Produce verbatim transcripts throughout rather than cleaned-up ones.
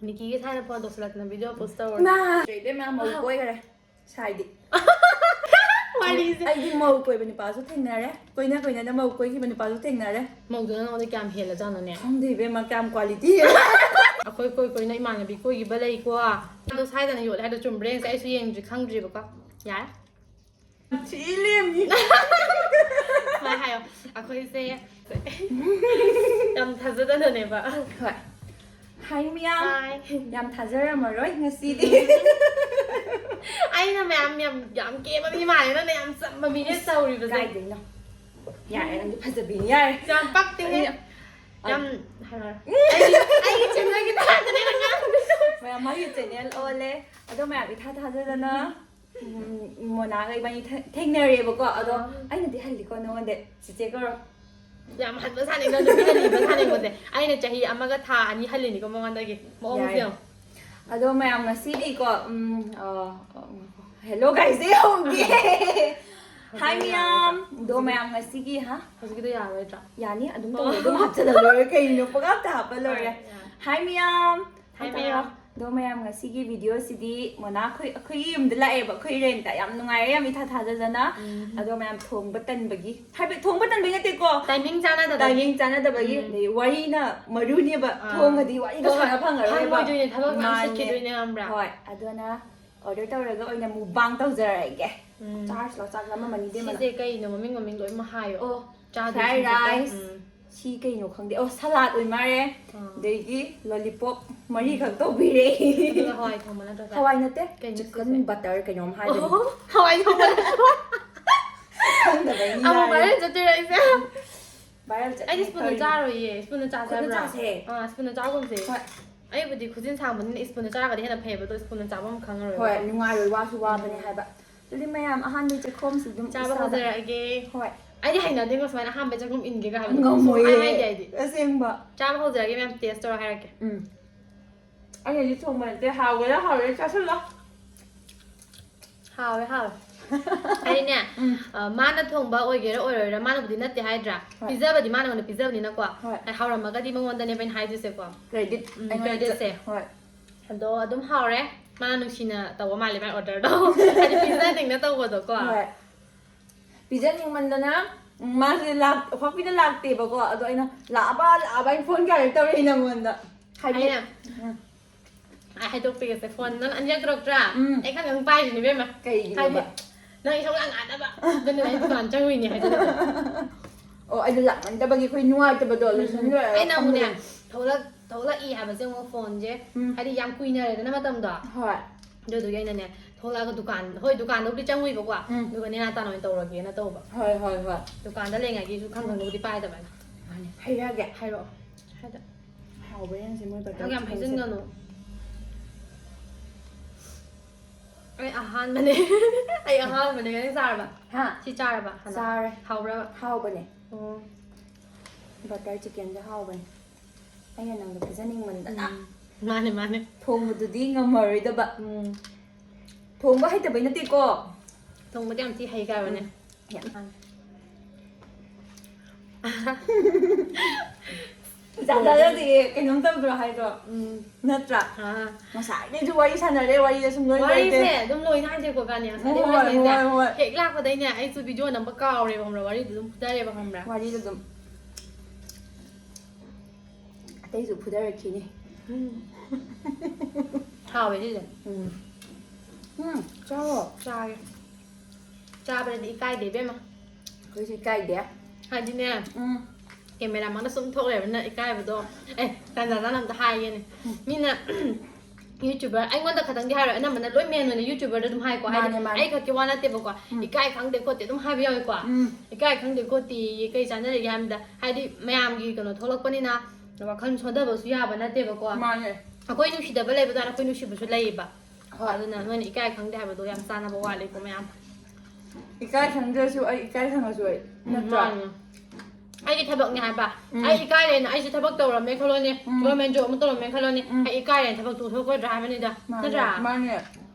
ꯅꯤꯀꯤꯒꯤ ꯁꯥꯏꯅ phone ꯇꯧꯁꯤꯜꯂꯛꯇꯅ video ꯄꯣꯁ ꯇꯧꯔꯦ꯫ ꯃꯥ ꯏꯕꯦꯝꯃ ꯃꯧ ꯀꯣꯏꯈꯔꯦ ꯁꯥꯏꯗꯤ꯫ ꯋꯥꯔꯤꯁꯦ꯫ ꯑꯩꯗꯤ ꯃꯧ ꯀꯣꯏꯕ ꯅꯨꯄꯥꯁꯨ ꯊꯦꯡꯅꯔꯦ, ꯀꯣꯏꯅ ꯀꯣꯏꯅꯅ ꯃꯧ ꯀꯣꯏꯈꯤꯕ ꯅꯨꯄꯥꯁꯨ ꯊꯦꯡꯅꯔꯦ꯫ ꯃꯧꯗꯨꯅ ꯅꯉꯣꯟꯗ ꯀꯌꯥꯝ ꯍꯦꯜꯂꯖꯥꯠꯅꯣꯅꯦ? ꯈꯪꯗꯦ ꯏꯕꯦꯝꯃ ꯀꯌꯥꯝ ꯀ꯭ꯋꯥꯂꯤꯇꯤ꯫ ꯑꯩꯈꯣꯏ ꯀꯣꯏ ꯀꯣꯏꯅ ꯏꯃꯥꯟꯅꯕꯤ ꯀꯣꯏꯈꯤꯕ ꯂꯩꯀꯣ꯫ ꯑꯗꯣ ꯁ꯭ꯋꯥꯏꯗꯅ ꯌꯣꯜꯂꯦ ꯍꯥꯏꯗꯣ ꯆꯨꯝꯕ꯭ꯔꯥ ꯌꯦꯡꯁꯦ꯫ ꯑꯩꯁꯨ ꯌꯦꯡꯗ꯭ꯔꯤ, ꯈꯪꯗ꯭ꯔꯤꯕꯀꯣ꯫ ꯌꯥꯔꯦ꯫ ꯊꯤ ꯂꯦꯝꯃꯤ꯫ ꯁꯨꯃꯥꯏꯅ ꯍꯥꯏꯌꯣ꯫ ꯑꯩꯈꯣꯏꯁꯦ ꯌꯥꯝ ꯊꯥꯖꯗꯅꯅꯦꯕ꯫ ꯍꯣꯏ꯫ ꯍꯥꯏ ꯃꯤꯌꯥꯝ꯫ ꯍꯥꯏ꯫ ꯌꯥꯝ ꯊꯥꯖꯔꯝꯃꯔꯣꯏ ꯉꯁꯤꯗꯤ꯫ ꯑꯩꯅ ꯃꯌꯥꯝ ꯌꯥꯝ ꯌꯥꯝ ꯀꯦꯕ ꯃꯤ ꯃꯥꯜꯂꯦ, ꯅꯪꯅ ꯌꯥꯝ ꯆꯝꯕ ꯃꯤꯅꯦ ꯇꯧꯔꯤꯕꯁꯦ꯫ ꯀꯥꯏꯗꯩꯅꯣ? ꯌꯥꯔꯦ, ꯅꯪꯗꯤ ꯐꯖꯕꯤꯅꯤ, ꯌꯥꯔꯦ꯫ ꯌꯥꯝ ꯄꯛꯇꯦꯍꯦ꯫ ꯑꯩ- ꯌꯥꯝ ꯍꯥꯏꯔꯣ꯫ ꯑꯩꯒꯤ ꯑꯩꯒꯤ ꯆꯦꯅꯦꯜꯒꯤ ꯇꯥꯏꯞꯇꯅꯦ ꯅꯪ ꯉꯥꯡꯗꯣꯏꯁꯦ꯫ ꯃꯌꯥꯝ ꯃꯥꯒꯤ ꯆꯦꯅꯦꯜ ꯑꯣꯜꯂꯦ꯫ ꯑꯗꯣ ꯃꯌꯥꯝ ꯏꯊꯥ ꯊꯥꯖꯗꯅ ꯎꯝ, ꯃꯣꯅꯥꯒ ꯏꯕꯥꯅꯤ ꯊꯦ- ꯊꯦꯡꯅꯔꯦꯕꯀꯣ꯫ ꯑꯗꯣ ꯑꯥ꯫ ꯑꯩꯅꯗꯤ ꯍꯜꯂꯤꯀꯣ ꯅꯉꯣꯟꯗ, ꯆꯤꯆꯦ ꯀꯧꯔꯣ꯫ ꯌꯥꯝ ꯍꯟꯕ ꯁꯥꯅꯤꯡꯗꯣ, ꯅꯨꯄꯤꯅ ꯂꯤꯕ ꯁꯥꯅꯤꯡꯕꯁꯦ꯫ ꯑꯩꯅ ꯆꯍꯤ ꯑꯃꯒ ꯊꯥ ꯑꯅꯤ ꯍꯜꯂꯤꯅꯤꯀꯣ ꯃꯉꯣꯟꯗꯒꯤ꯫ ꯃꯑꯣꯡꯁꯦ ꯌꯥꯏ꯫ ꯌꯦꯡꯉꯣ꯫ ꯑꯗꯣ ꯃꯌꯥꯝ ꯉꯁꯤꯗꯤꯀꯣ ꯎꯝ, ꯑ, hello guys ꯗꯤ ꯍꯧꯒꯦ꯫ ꯍꯥꯏ ꯃꯌꯥꯝ꯫ ꯑꯗꯣ ꯃꯌꯥꯝ ꯉꯁꯤꯒꯤ ꯍꯥ ꯍꯧꯖꯤꯛꯀꯤꯗꯣ ꯌꯥꯔꯣꯏꯗ꯭ꯔꯥ? ꯌꯥꯅꯤ, ꯑꯗꯨꯝ ꯇꯧꯔꯣ, ꯑꯗꯨꯝ ꯍꯥꯞꯆꯜꯂ ꯂꯣꯏꯔꯦ, ꯀꯩꯅꯣ ꯄꯪꯍꯥꯞꯇ ꯍꯥꯞꯄ ꯂꯣꯏꯔꯦ꯫ ꯍꯣꯏ, ꯌꯥꯔꯦ꯫ ꯍꯥꯏ ꯃꯌꯥꯝ꯫ ꯍꯥꯏ ꯇꯧꯔꯣ꯫ ꯃꯌꯥꯝ꯫ ꯑꯗꯣ ꯃꯌꯥꯝ ꯉꯁꯤꯒꯤ ꯚꯤꯗꯤꯑꯣꯁꯤꯗꯤ ꯃꯣꯅꯥ ꯑꯩꯈꯣꯏ ꯑꯩꯈꯣꯏꯒꯤ ꯌꯨꯝꯗ ꯂꯥꯛꯑꯦꯕ, ꯑꯩꯈꯣꯏ ꯔꯦꯟꯇ꯫ ꯌꯥꯝ ꯅꯨꯡꯉꯥꯏꯔꯦ, ꯌꯥꯝ ꯏꯊꯥ ꯊꯥꯖꯗꯅ꯫ ꯎꯝ꯫ ꯑꯗꯣ ꯃꯌꯥꯝ ꯊꯣꯡꯕ ꯇꯟꯕꯒꯤ, ꯍꯥꯏꯕꯗꯤ ꯊꯣꯡꯕ ꯇꯟꯕꯒꯤ ꯅꯠꯇꯦꯀꯣ, ꯇꯥꯏꯃꯤꯡ ꯆꯥꯟꯅꯗꯕꯒꯤ꯫ ꯇꯥꯏꯃꯤꯡ ꯆꯥꯟꯅꯗꯕꯒꯤ꯫ ꯎꯝ꯫ ꯑꯗꯩ ꯋꯥꯔꯤꯅ ꯃꯔꯨꯅꯦꯕ, ꯑꯥ꯫ ꯊꯣꯡꯉꯗꯤ ꯋꯥꯔꯤꯗꯣ ꯍꯣꯏ, ꯁꯥꯟꯅ ꯐꯪꯉꯔꯣꯏꯕ꯫ ꯐꯪꯉꯣꯏꯗꯣꯏꯅꯦ, ꯊꯕꯛ ꯃꯌꯥꯝ ꯃꯥꯅꯦ꯫ ꯆꯠꯈꯤꯗꯣꯏꯅꯦ, ꯈꯪꯕ꯭ꯔꯥ? ꯍꯣꯏ, ꯑꯗꯨꯅ ꯑꯣꯔꯗꯔ ꯇꯧꯔꯒ ꯑꯣꯏꯅ ꯃꯨꯛꯕꯥꯡ ꯇꯧꯖꯔꯛꯑꯒꯦ꯫ ꯎꯝ꯫ ꯆꯥꯔꯖ ꯂꯣ ꯆꯥꯛ ꯂꯥꯝꯃꯝꯃꯅꯤ ꯏꯕꯦꯝꯃ꯫ ꯁꯤꯁꯦ ꯀꯩꯅꯣ, ꯃꯃꯤꯡ ꯃꯃꯤꯡ ꯂꯣꯏꯅꯃꯛ ꯍꯥꯏꯌꯣ꯫ ꯑꯣ, ꯆꯥꯗꯣꯏ fried ꯁꯤꯡꯖꯨ꯫ rice꯫ ꯎꯝ꯫ ꯁꯤ ꯀꯩꯅꯣ ꯈꯪꯗꯦ꯫ ꯑꯣ, ꯁꯂꯥꯗ ꯑꯣꯏ ꯃꯥꯜꯂꯦ꯫ ꯑꯥ꯫ ꯑꯗꯩꯗꯤ ꯂꯣꯂꯤꯄꯣꯞ ꯃꯔꯤꯈꯛ ꯇꯧꯕꯤꯔꯦ꯫ ꯑꯗꯨꯒ ꯍꯋꯥꯏ ꯊꯣꯡꯕ ꯅꯠꯇ꯭ꯔꯣ? ꯍꯋꯥꯏ ꯅꯠꯇꯦ, ꯀꯩꯅꯣ ꯆꯤꯛꯀꯟ ꯁꯤꯁꯦ? ꯕꯇꯔ ꯀꯩꯅꯣꯝ ꯍꯥꯏꯕꯅꯦ꯫ ꯑꯣ, ꯍꯋꯥꯏ ꯊꯣꯡꯕ ꯅꯠꯇ꯭ꯔꯣ? ꯈꯪꯗꯕꯩꯅꯤ ꯑꯃꯨꯛ ꯍꯥꯏꯔꯦ꯫ viral ꯆꯠꯇꯣꯏꯔꯣ ꯑꯩꯁꯦ? Viral ꯆꯠꯅꯤ ꯑꯩꯗꯤ spoon ꯅ ꯀꯔꯤ? ꯆꯥꯔꯣꯏꯌꯦ꯫ Spoon ꯅ ꯆꯥꯁꯦ ꯈꯨꯠꯅ ꯍꯥꯏꯕ꯭ꯔꯥ? ꯆꯥꯁꯦ꯫ ꯑꯥ, spoon ꯅ ꯆꯥꯒꯨꯝꯁꯦ꯫ ꯍꯣꯏ꯫ ꯑꯩꯕꯨꯗꯤ ꯈꯨꯖꯤꯟ ꯁꯥꯡꯕꯅꯤꯅ spoon ꯅ ꯆꯥꯔꯒꯗꯤ ꯍꯦꯟꯅ ꯐꯩꯌꯦꯕ, ꯑꯗꯣ spoon ꯅ ꯆꯥꯐꯝ ꯈꯪꯉꯔꯣꯏꯕ꯫ ꯍꯣꯏ, ꯅꯨꯡꯉꯥꯏꯔꯣꯏ, ꯋꯥꯁꯨ ꯋꯥꯕꯅꯦ ꯍꯥꯏꯕ꯫ ꯑꯗꯨꯗꯤ ꯃꯌꯥꯝ ꯑꯍꯥꯟꯕ ꯆꯦꯈꯣꯝꯁꯤ ꯑꯗꯨꯝ ꯆꯥꯕ ꯏꯁꯥꯗ ꯍꯧꯖꯔꯛꯑꯒꯦ꯫ ꯍꯣꯏ꯫ ꯑꯩꯗꯤ ꯍꯩꯅꯗꯦꯉꯣ ꯁꯨꯃꯥꯏꯅ ꯑꯍꯥꯟꯕ ꯆꯥꯛꯈꯨꯝ ꯏꯟꯒꯦꯒ ꯍꯥꯏꯕꯗꯣ꯫ ꯉꯝꯃꯣꯏꯌꯦ꯫ ꯁꯨꯡꯍꯩ ꯍꯩꯅꯗꯦ ꯑꯩꯗꯤ꯫ ꯑꯁꯦꯡꯕ꯫ ꯆꯥꯕ ꯍꯧꯖꯔꯒꯦ ꯃꯌꯥꯝ, taste ꯇꯧꯔ ꯍꯥꯏꯔꯛꯀꯦ꯫ ꯎꯝ꯫ ꯑꯩꯅꯗꯤ ꯊꯣꯡꯕ ꯅꯠꯇꯦ, ꯍꯥꯎꯒꯦꯔꯥ ꯍꯥꯎꯔꯦ ꯆꯥꯁꯤꯜꯂꯣ꯫ ꯍꯥꯎꯋꯦ, ꯍꯥꯎꯋꯦ꯫ ꯍꯥꯏꯗꯤꯅꯦ, ꯎꯝ꯫ ꯑ, ꯃꯥꯅ ꯊꯣꯡꯕ ꯑꯣꯏꯒꯦꯔꯥ ꯑꯣꯏꯔꯣꯏꯔꯥ, ꯃꯥꯅꯕꯨꯗꯤ ꯅꯠꯇꯦ ꯍꯥꯏꯗ꯭ꯔꯥ? ꯍꯣꯏ꯫ ꯄꯤꯖꯕꯗꯤ ꯃꯥꯅ ꯑꯣꯏꯅ ꯄꯤꯖꯕꯅꯤꯅꯀꯣ꯫ ꯍꯣꯏ꯫ ꯑꯩ ꯍꯥꯎꯔꯝꯃꯒꯗꯤ ꯃꯉꯣꯟꯗꯅꯦꯕ ꯑꯩꯅ ꯍꯥꯏꯗꯣꯏꯁꯦꯀꯣ꯫ Credit ꯎꯝ, ꯑꯩꯉꯣꯟꯗ creditꯁꯦ꯫ ꯍꯣꯏ꯫ ꯑꯗꯣ ꯑꯗꯨꯝ ꯍꯥꯎꯔꯦ꯫ ꯃꯥꯅ ꯅꯨꯡꯁꯤꯅ ꯇꯧꯕ ꯃꯥꯜꯂꯦ ꯃꯥꯏ orderꯗꯣ꯫ ꯍꯥꯏꯗꯤ ꯄꯤꯖꯅꯤꯡꯅ ꯇꯧꯕꯗꯣꯀꯣ꯫ ꯍꯣꯏ꯫ ꯄꯤꯖꯅꯤꯡꯃꯟꯗꯅ, ꯎꯝ, ꯃꯥꯁꯦ ꯂꯥꯛ-, ꯍꯣꯄꯤꯗ ꯂꯥꯛꯇꯦꯕꯀꯣ꯫ ꯑꯗꯣ ꯑꯩꯅ, "ꯂꯥꯛꯑꯕ, ꯂꯥꯛꯑꯕ?" ꯑꯩꯅ phone ꯀꯌꯥꯔꯛ ꯇꯧꯔꯛꯏ ꯅꯪꯉꯣꯟꯗ? ꯍꯥꯏꯗꯤ, ꯑꯩꯅ ꯎꯝ꯫ ꯑꯩ ꯍꯥꯏꯗꯣꯛꯄꯤꯒꯦꯁꯦ, phone ꯅꯪ ꯑꯅꯤꯔꯛ ꯇꯧꯔꯛꯇ꯭ꯔꯥ? ꯎꯝ꯫ ꯑꯩ ꯈꯪꯉꯦ ꯅꯪ ꯄꯥꯏꯔꯤꯅꯦ, ꯏꯕꯦꯝꯃ꯫ ꯀꯩꯒꯤꯅꯣꯕ? ꯍꯥꯏꯗꯤ, ꯅꯪ ꯏꯁꯧ ꯌꯥꯝ ꯉꯥꯡꯅꯕ꯫ ꯑꯗꯨꯅ ꯑꯩ ꯗꯨꯀꯥꯟ ꯆꯪꯉꯨꯏꯅꯦ ꯍꯥꯏꯗꯣꯛꯄꯗꯣ꯫ ꯑꯣ, ꯑꯩꯗꯣ ꯂꯥꯛꯃꯟꯗꯕꯒꯤ ꯑꯩꯈꯣꯏ ꯅꯨꯡꯉꯥꯏꯇꯕꯗꯣ, ꯂꯣꯏꯁꯟ ꯂꯣꯏꯔꯒ ꯑꯩꯅ ꯑꯃꯨꯛꯅꯦ, ꯐꯝꯕꯗꯣ꯫ ꯊꯣꯛꯂꯛ-, ꯊꯣꯛꯂꯛꯏ ꯍꯥꯏꯕꯁꯦ ꯑꯃꯨꯛ phoneꯁꯦ, ꯎꯝ꯫ ꯍꯥꯏꯗꯤ ꯌꯥꯝ ꯀꯨꯏꯅꯔꯦꯗꯅ ꯃꯇꯝꯗꯣ꯫ ꯍꯣꯏ꯫ ꯑꯗꯨꯗꯨꯒꯤ ꯑꯩꯅꯅꯦ, ꯊꯣꯛꯂꯛꯑꯒ ꯗꯨꯀꯥꯟ, ꯍꯣꯏ, ꯗꯨꯀꯥꯟꯗꯕꯨꯗꯤ ꯆꯪꯉꯨꯏꯕꯀꯣ, ꯎꯝ꯫ ꯑꯗꯨꯒ ꯅꯦꯅꯥ ꯇꯥꯅ ꯑꯣꯏꯅ ꯇꯧꯔꯒꯦꯅ ꯇꯧꯕ꯫ ꯍꯣꯏ, ꯍꯣꯏ, ꯍꯣꯏ꯫ ꯗꯨꯀꯥꯟꯗ ꯂꯩꯉꯩꯒꯤꯁꯨ ꯈꯪ ꯈꯪꯗꯕꯨꯗꯤ ꯄꯥꯏꯗꯕ ꯑꯩꯅ꯫ ꯃꯥꯅꯦ꯫ ꯍꯩꯔꯛꯑꯒꯦ꯫ ꯍꯥꯏꯔꯛꯑꯣ꯫ ꯍꯥꯏꯗ-, ꯍꯥꯎꯕ꯭ꯔꯥ ꯌꯦꯡꯁꯦ ꯃꯣꯏ butter ꯅꯪ ꯌꯥꯝ chickenꯁꯦ꯫ ꯍꯩꯖꯤꯟꯒꯅꯨ꯫ ꯑꯩ ꯑꯍꯥꯟꯕꯅꯦ꯫ ꯑꯩ ꯑꯍꯥꯟꯕꯅꯦ꯫ ꯅꯪ ꯆꯥꯔꯕ? ꯍꯥ? ꯁꯤ ꯆꯥꯔꯕ ꯍꯥꯟꯅ? ꯆꯥꯔꯦ꯫ ꯍꯥꯎꯕ꯭ꯔꯕ? ꯍꯥꯎꯕꯅꯦ꯫ ꯑꯣ꯫ Butter chickenꯁꯦ ꯍꯥꯎꯕꯅꯦ꯫ ꯑꯩꯅ ꯅꯪꯗꯣ ꯄꯤꯖꯅꯤꯡꯃꯟꯗꯅ꯫ ꯎꯝ꯫ ꯃꯥꯅꯦ, ꯃꯥꯅꯦ꯫ ꯊꯣꯡꯕꯗꯨꯗꯤ ꯉꯝꯃꯔꯣꯏꯗꯕ꯫ ꯎꯝ꯫ ꯊꯣꯡꯕ ꯍꯩꯇꯕꯩ ꯅꯠꯇꯦꯀꯣ꯫ ꯊꯣꯡꯕꯗꯤ ꯌꯥꯝ ꯊꯤ ꯍꯩ ꯀꯥꯏꯕꯅꯦ꯫ ꯎꯝ꯫ ꯌꯥꯝ ꯆꯥꯛ ꯆꯥꯖꯗꯤꯌꯦ, ꯀꯩꯅꯣꯝ ꯇꯧꯗ꯭ꯔꯣ ꯍꯥꯏꯗꯣ? ꯎꯝ꯫ ꯅꯠꯇ꯭ꯔꯥ? ꯑꯥ꯫ ꯉꯁꯥꯏꯗꯩꯁꯨ ꯋꯥꯔꯤ ꯁꯥꯟꯅꯔꯦ, ꯋꯥꯔꯤꯁꯦ ꯁꯨꯝ ꯂꯣꯏ ꯂꯣꯏꯗꯦ꯫ ꯋꯥꯔꯤꯁꯦ ꯑꯗꯨꯝ ꯂꯣꯏ ꯍꯥꯏꯗꯦꯀꯣ, ꯀꯥꯅꯤ? ꯉꯁꯥꯏꯗꯩ ꯍꯣꯏ, ꯋꯥꯔꯤꯁꯦ ꯍꯣꯏ, ꯍꯣꯏ꯫ ꯍꯦꯛ ꯂꯥꯛꯄꯗꯩꯅꯦ, ꯑꯩꯁꯨ video ꯅꯝꯕ ꯀꯥꯎꯔꯦꯕ, ꯈꯪꯕ꯭ꯔꯥ? ꯋꯥꯔꯤꯗꯨ ꯑꯗꯨꯝ ꯐꯨꯗꯔꯦꯕ, ꯈꯪꯕ꯭ꯔꯥ? ꯋꯥꯔꯤꯗꯨ ꯑꯗꯨꯝ꯫ ꯑꯇꯩꯁꯨ ꯐꯨꯗꯔꯛꯈꯤꯅꯤ꯫ ꯍꯥꯎꯋꯦ ꯁꯤꯁꯦ꯫ ꯎꯝ꯫ ꯎꯝ, ꯆꯥꯎꯋꯣ꯫ ꯆꯥꯒꯦ꯫ ꯆꯥꯕꯗꯗꯤ ꯏꯀꯥꯏꯗꯦ, ꯏꯕꯦꯝꯃ꯫ ꯑꯩꯈꯣꯏꯁꯨ ꯏꯀꯥꯏꯗꯦ꯫ ꯍꯥꯏꯗꯤꯅꯦ, ꯎꯝ꯫ camera ꯃꯥꯡꯗ ꯁꯨꯝ ꯊꯣꯛ ꯂꯩꯔꯕꯅꯤꯅ ꯏꯀꯥꯏꯕꯗꯣ꯫ ꯑꯦ, ꯇꯟꯖꯥ ꯆꯥꯅ ꯑꯝꯇ ꯍꯥꯏꯒꯦꯅꯦ꯫ ꯃꯤꯅ YouTuber, ꯑꯩꯉꯣꯟꯗ ꯈꯛꯇꯪꯗꯤ ꯍꯥꯏꯔꯣꯏ, ꯑꯅꯝꯕꯅ ꯂꯣꯏ men ꯑꯣꯏꯅ YouTuberꯗ ꯑꯗꯨꯝ ꯍꯥꯏꯀꯣ꯫ ꯍꯥꯏꯗꯤ ꯃꯥꯅꯦ, ꯃꯥꯅꯦ꯫ ꯑꯩ ꯈꯛꯀꯤ ꯋꯥ ꯅꯠꯇꯦꯕꯀꯣ꯫ ꯎꯝ꯫ ꯏꯀꯥꯏ ꯈꯪꯗꯦ ꯈꯣꯠꯇꯦ ꯑꯗꯨꯝ ꯍꯥꯏꯕ ꯌꯥꯎꯋꯤꯀꯣ꯫ ꯎꯝ꯫ ꯏꯀꯥꯏ ꯈꯪꯗꯦ ꯈꯣꯠꯇꯦ, ꯀꯩ ꯆꯥꯟꯅꯔꯤꯒꯦ ꯍꯥꯏꯕꯗ, ꯍꯥꯏꯗꯤ ꯃꯌꯥꯝꯒꯤ ꯀꯩꯅꯣ ꯊꯣꯛꯂꯛꯄꯅꯤꯅ ꯋꯥꯈꯜ ꯁꯣꯟꯊꯕꯁꯨ ꯌꯥꯕ ꯅꯠꯇꯦꯕꯀꯣ꯫ ꯃꯥꯅꯦ꯫ ꯑꯩꯈꯣꯏ ꯅꯨꯡꯁꯤꯗꯕ ꯂꯩꯕꯗ ꯑꯩꯈꯣꯏ ꯅꯨꯡꯁꯤꯕꯁꯨ ꯂꯩꯌꯦꯕ꯫ ꯍꯣꯏ꯫ ꯑꯗꯨꯅ ꯅꯣꯏꯅ ꯏꯀꯥꯏ ꯈꯪꯗꯦ ꯍꯥꯏꯕꯗꯣ ꯌꯥꯝ ꯆꯥꯟꯅꯕ ꯋꯥꯠꯂꯤꯀꯣ ꯃꯌꯥꯝ꯫ ꯏꯀꯥꯏ ꯈꯪꯗ꯭ꯔꯁꯨ ꯑꯩ, ꯏꯀꯥꯏ ꯈꯪꯉꯁꯨ ꯑꯩ꯫ ꯎꯝ, ꯅꯠꯇ꯭ꯔꯥ? ꯃꯥꯅꯦ꯫ ꯑꯩꯒꯤ ꯊꯕꯛꯅꯦ ꯍꯥꯏꯕ꯫ ꯎꯝ꯫ ꯑꯩ ꯏꯀꯥꯏꯔꯦꯅ, ꯑꯩꯁꯦ ꯊꯕꯛ ꯇꯧꯔꯝꯃꯦ ꯈꯜꯂꯣꯅꯦ, ꯎꯝ꯫ Government job ꯑꯃ ꯇꯧꯔꯝꯃꯦ ꯈꯜꯂꯣꯅꯦ, ꯎꯝ꯫ ꯑꯩ ꯏꯀꯥꯏꯔꯦꯅ ꯊꯕꯛ ꯇꯣꯛꯊꯣꯛꯀꯗ꯭ꯔꯥ ꯍꯥꯏꯕꯅꯤꯗ꯫ ꯃꯥꯅꯦ, ꯅꯠꯇ꯭ꯔꯥ? ꯃꯥꯅꯦ꯫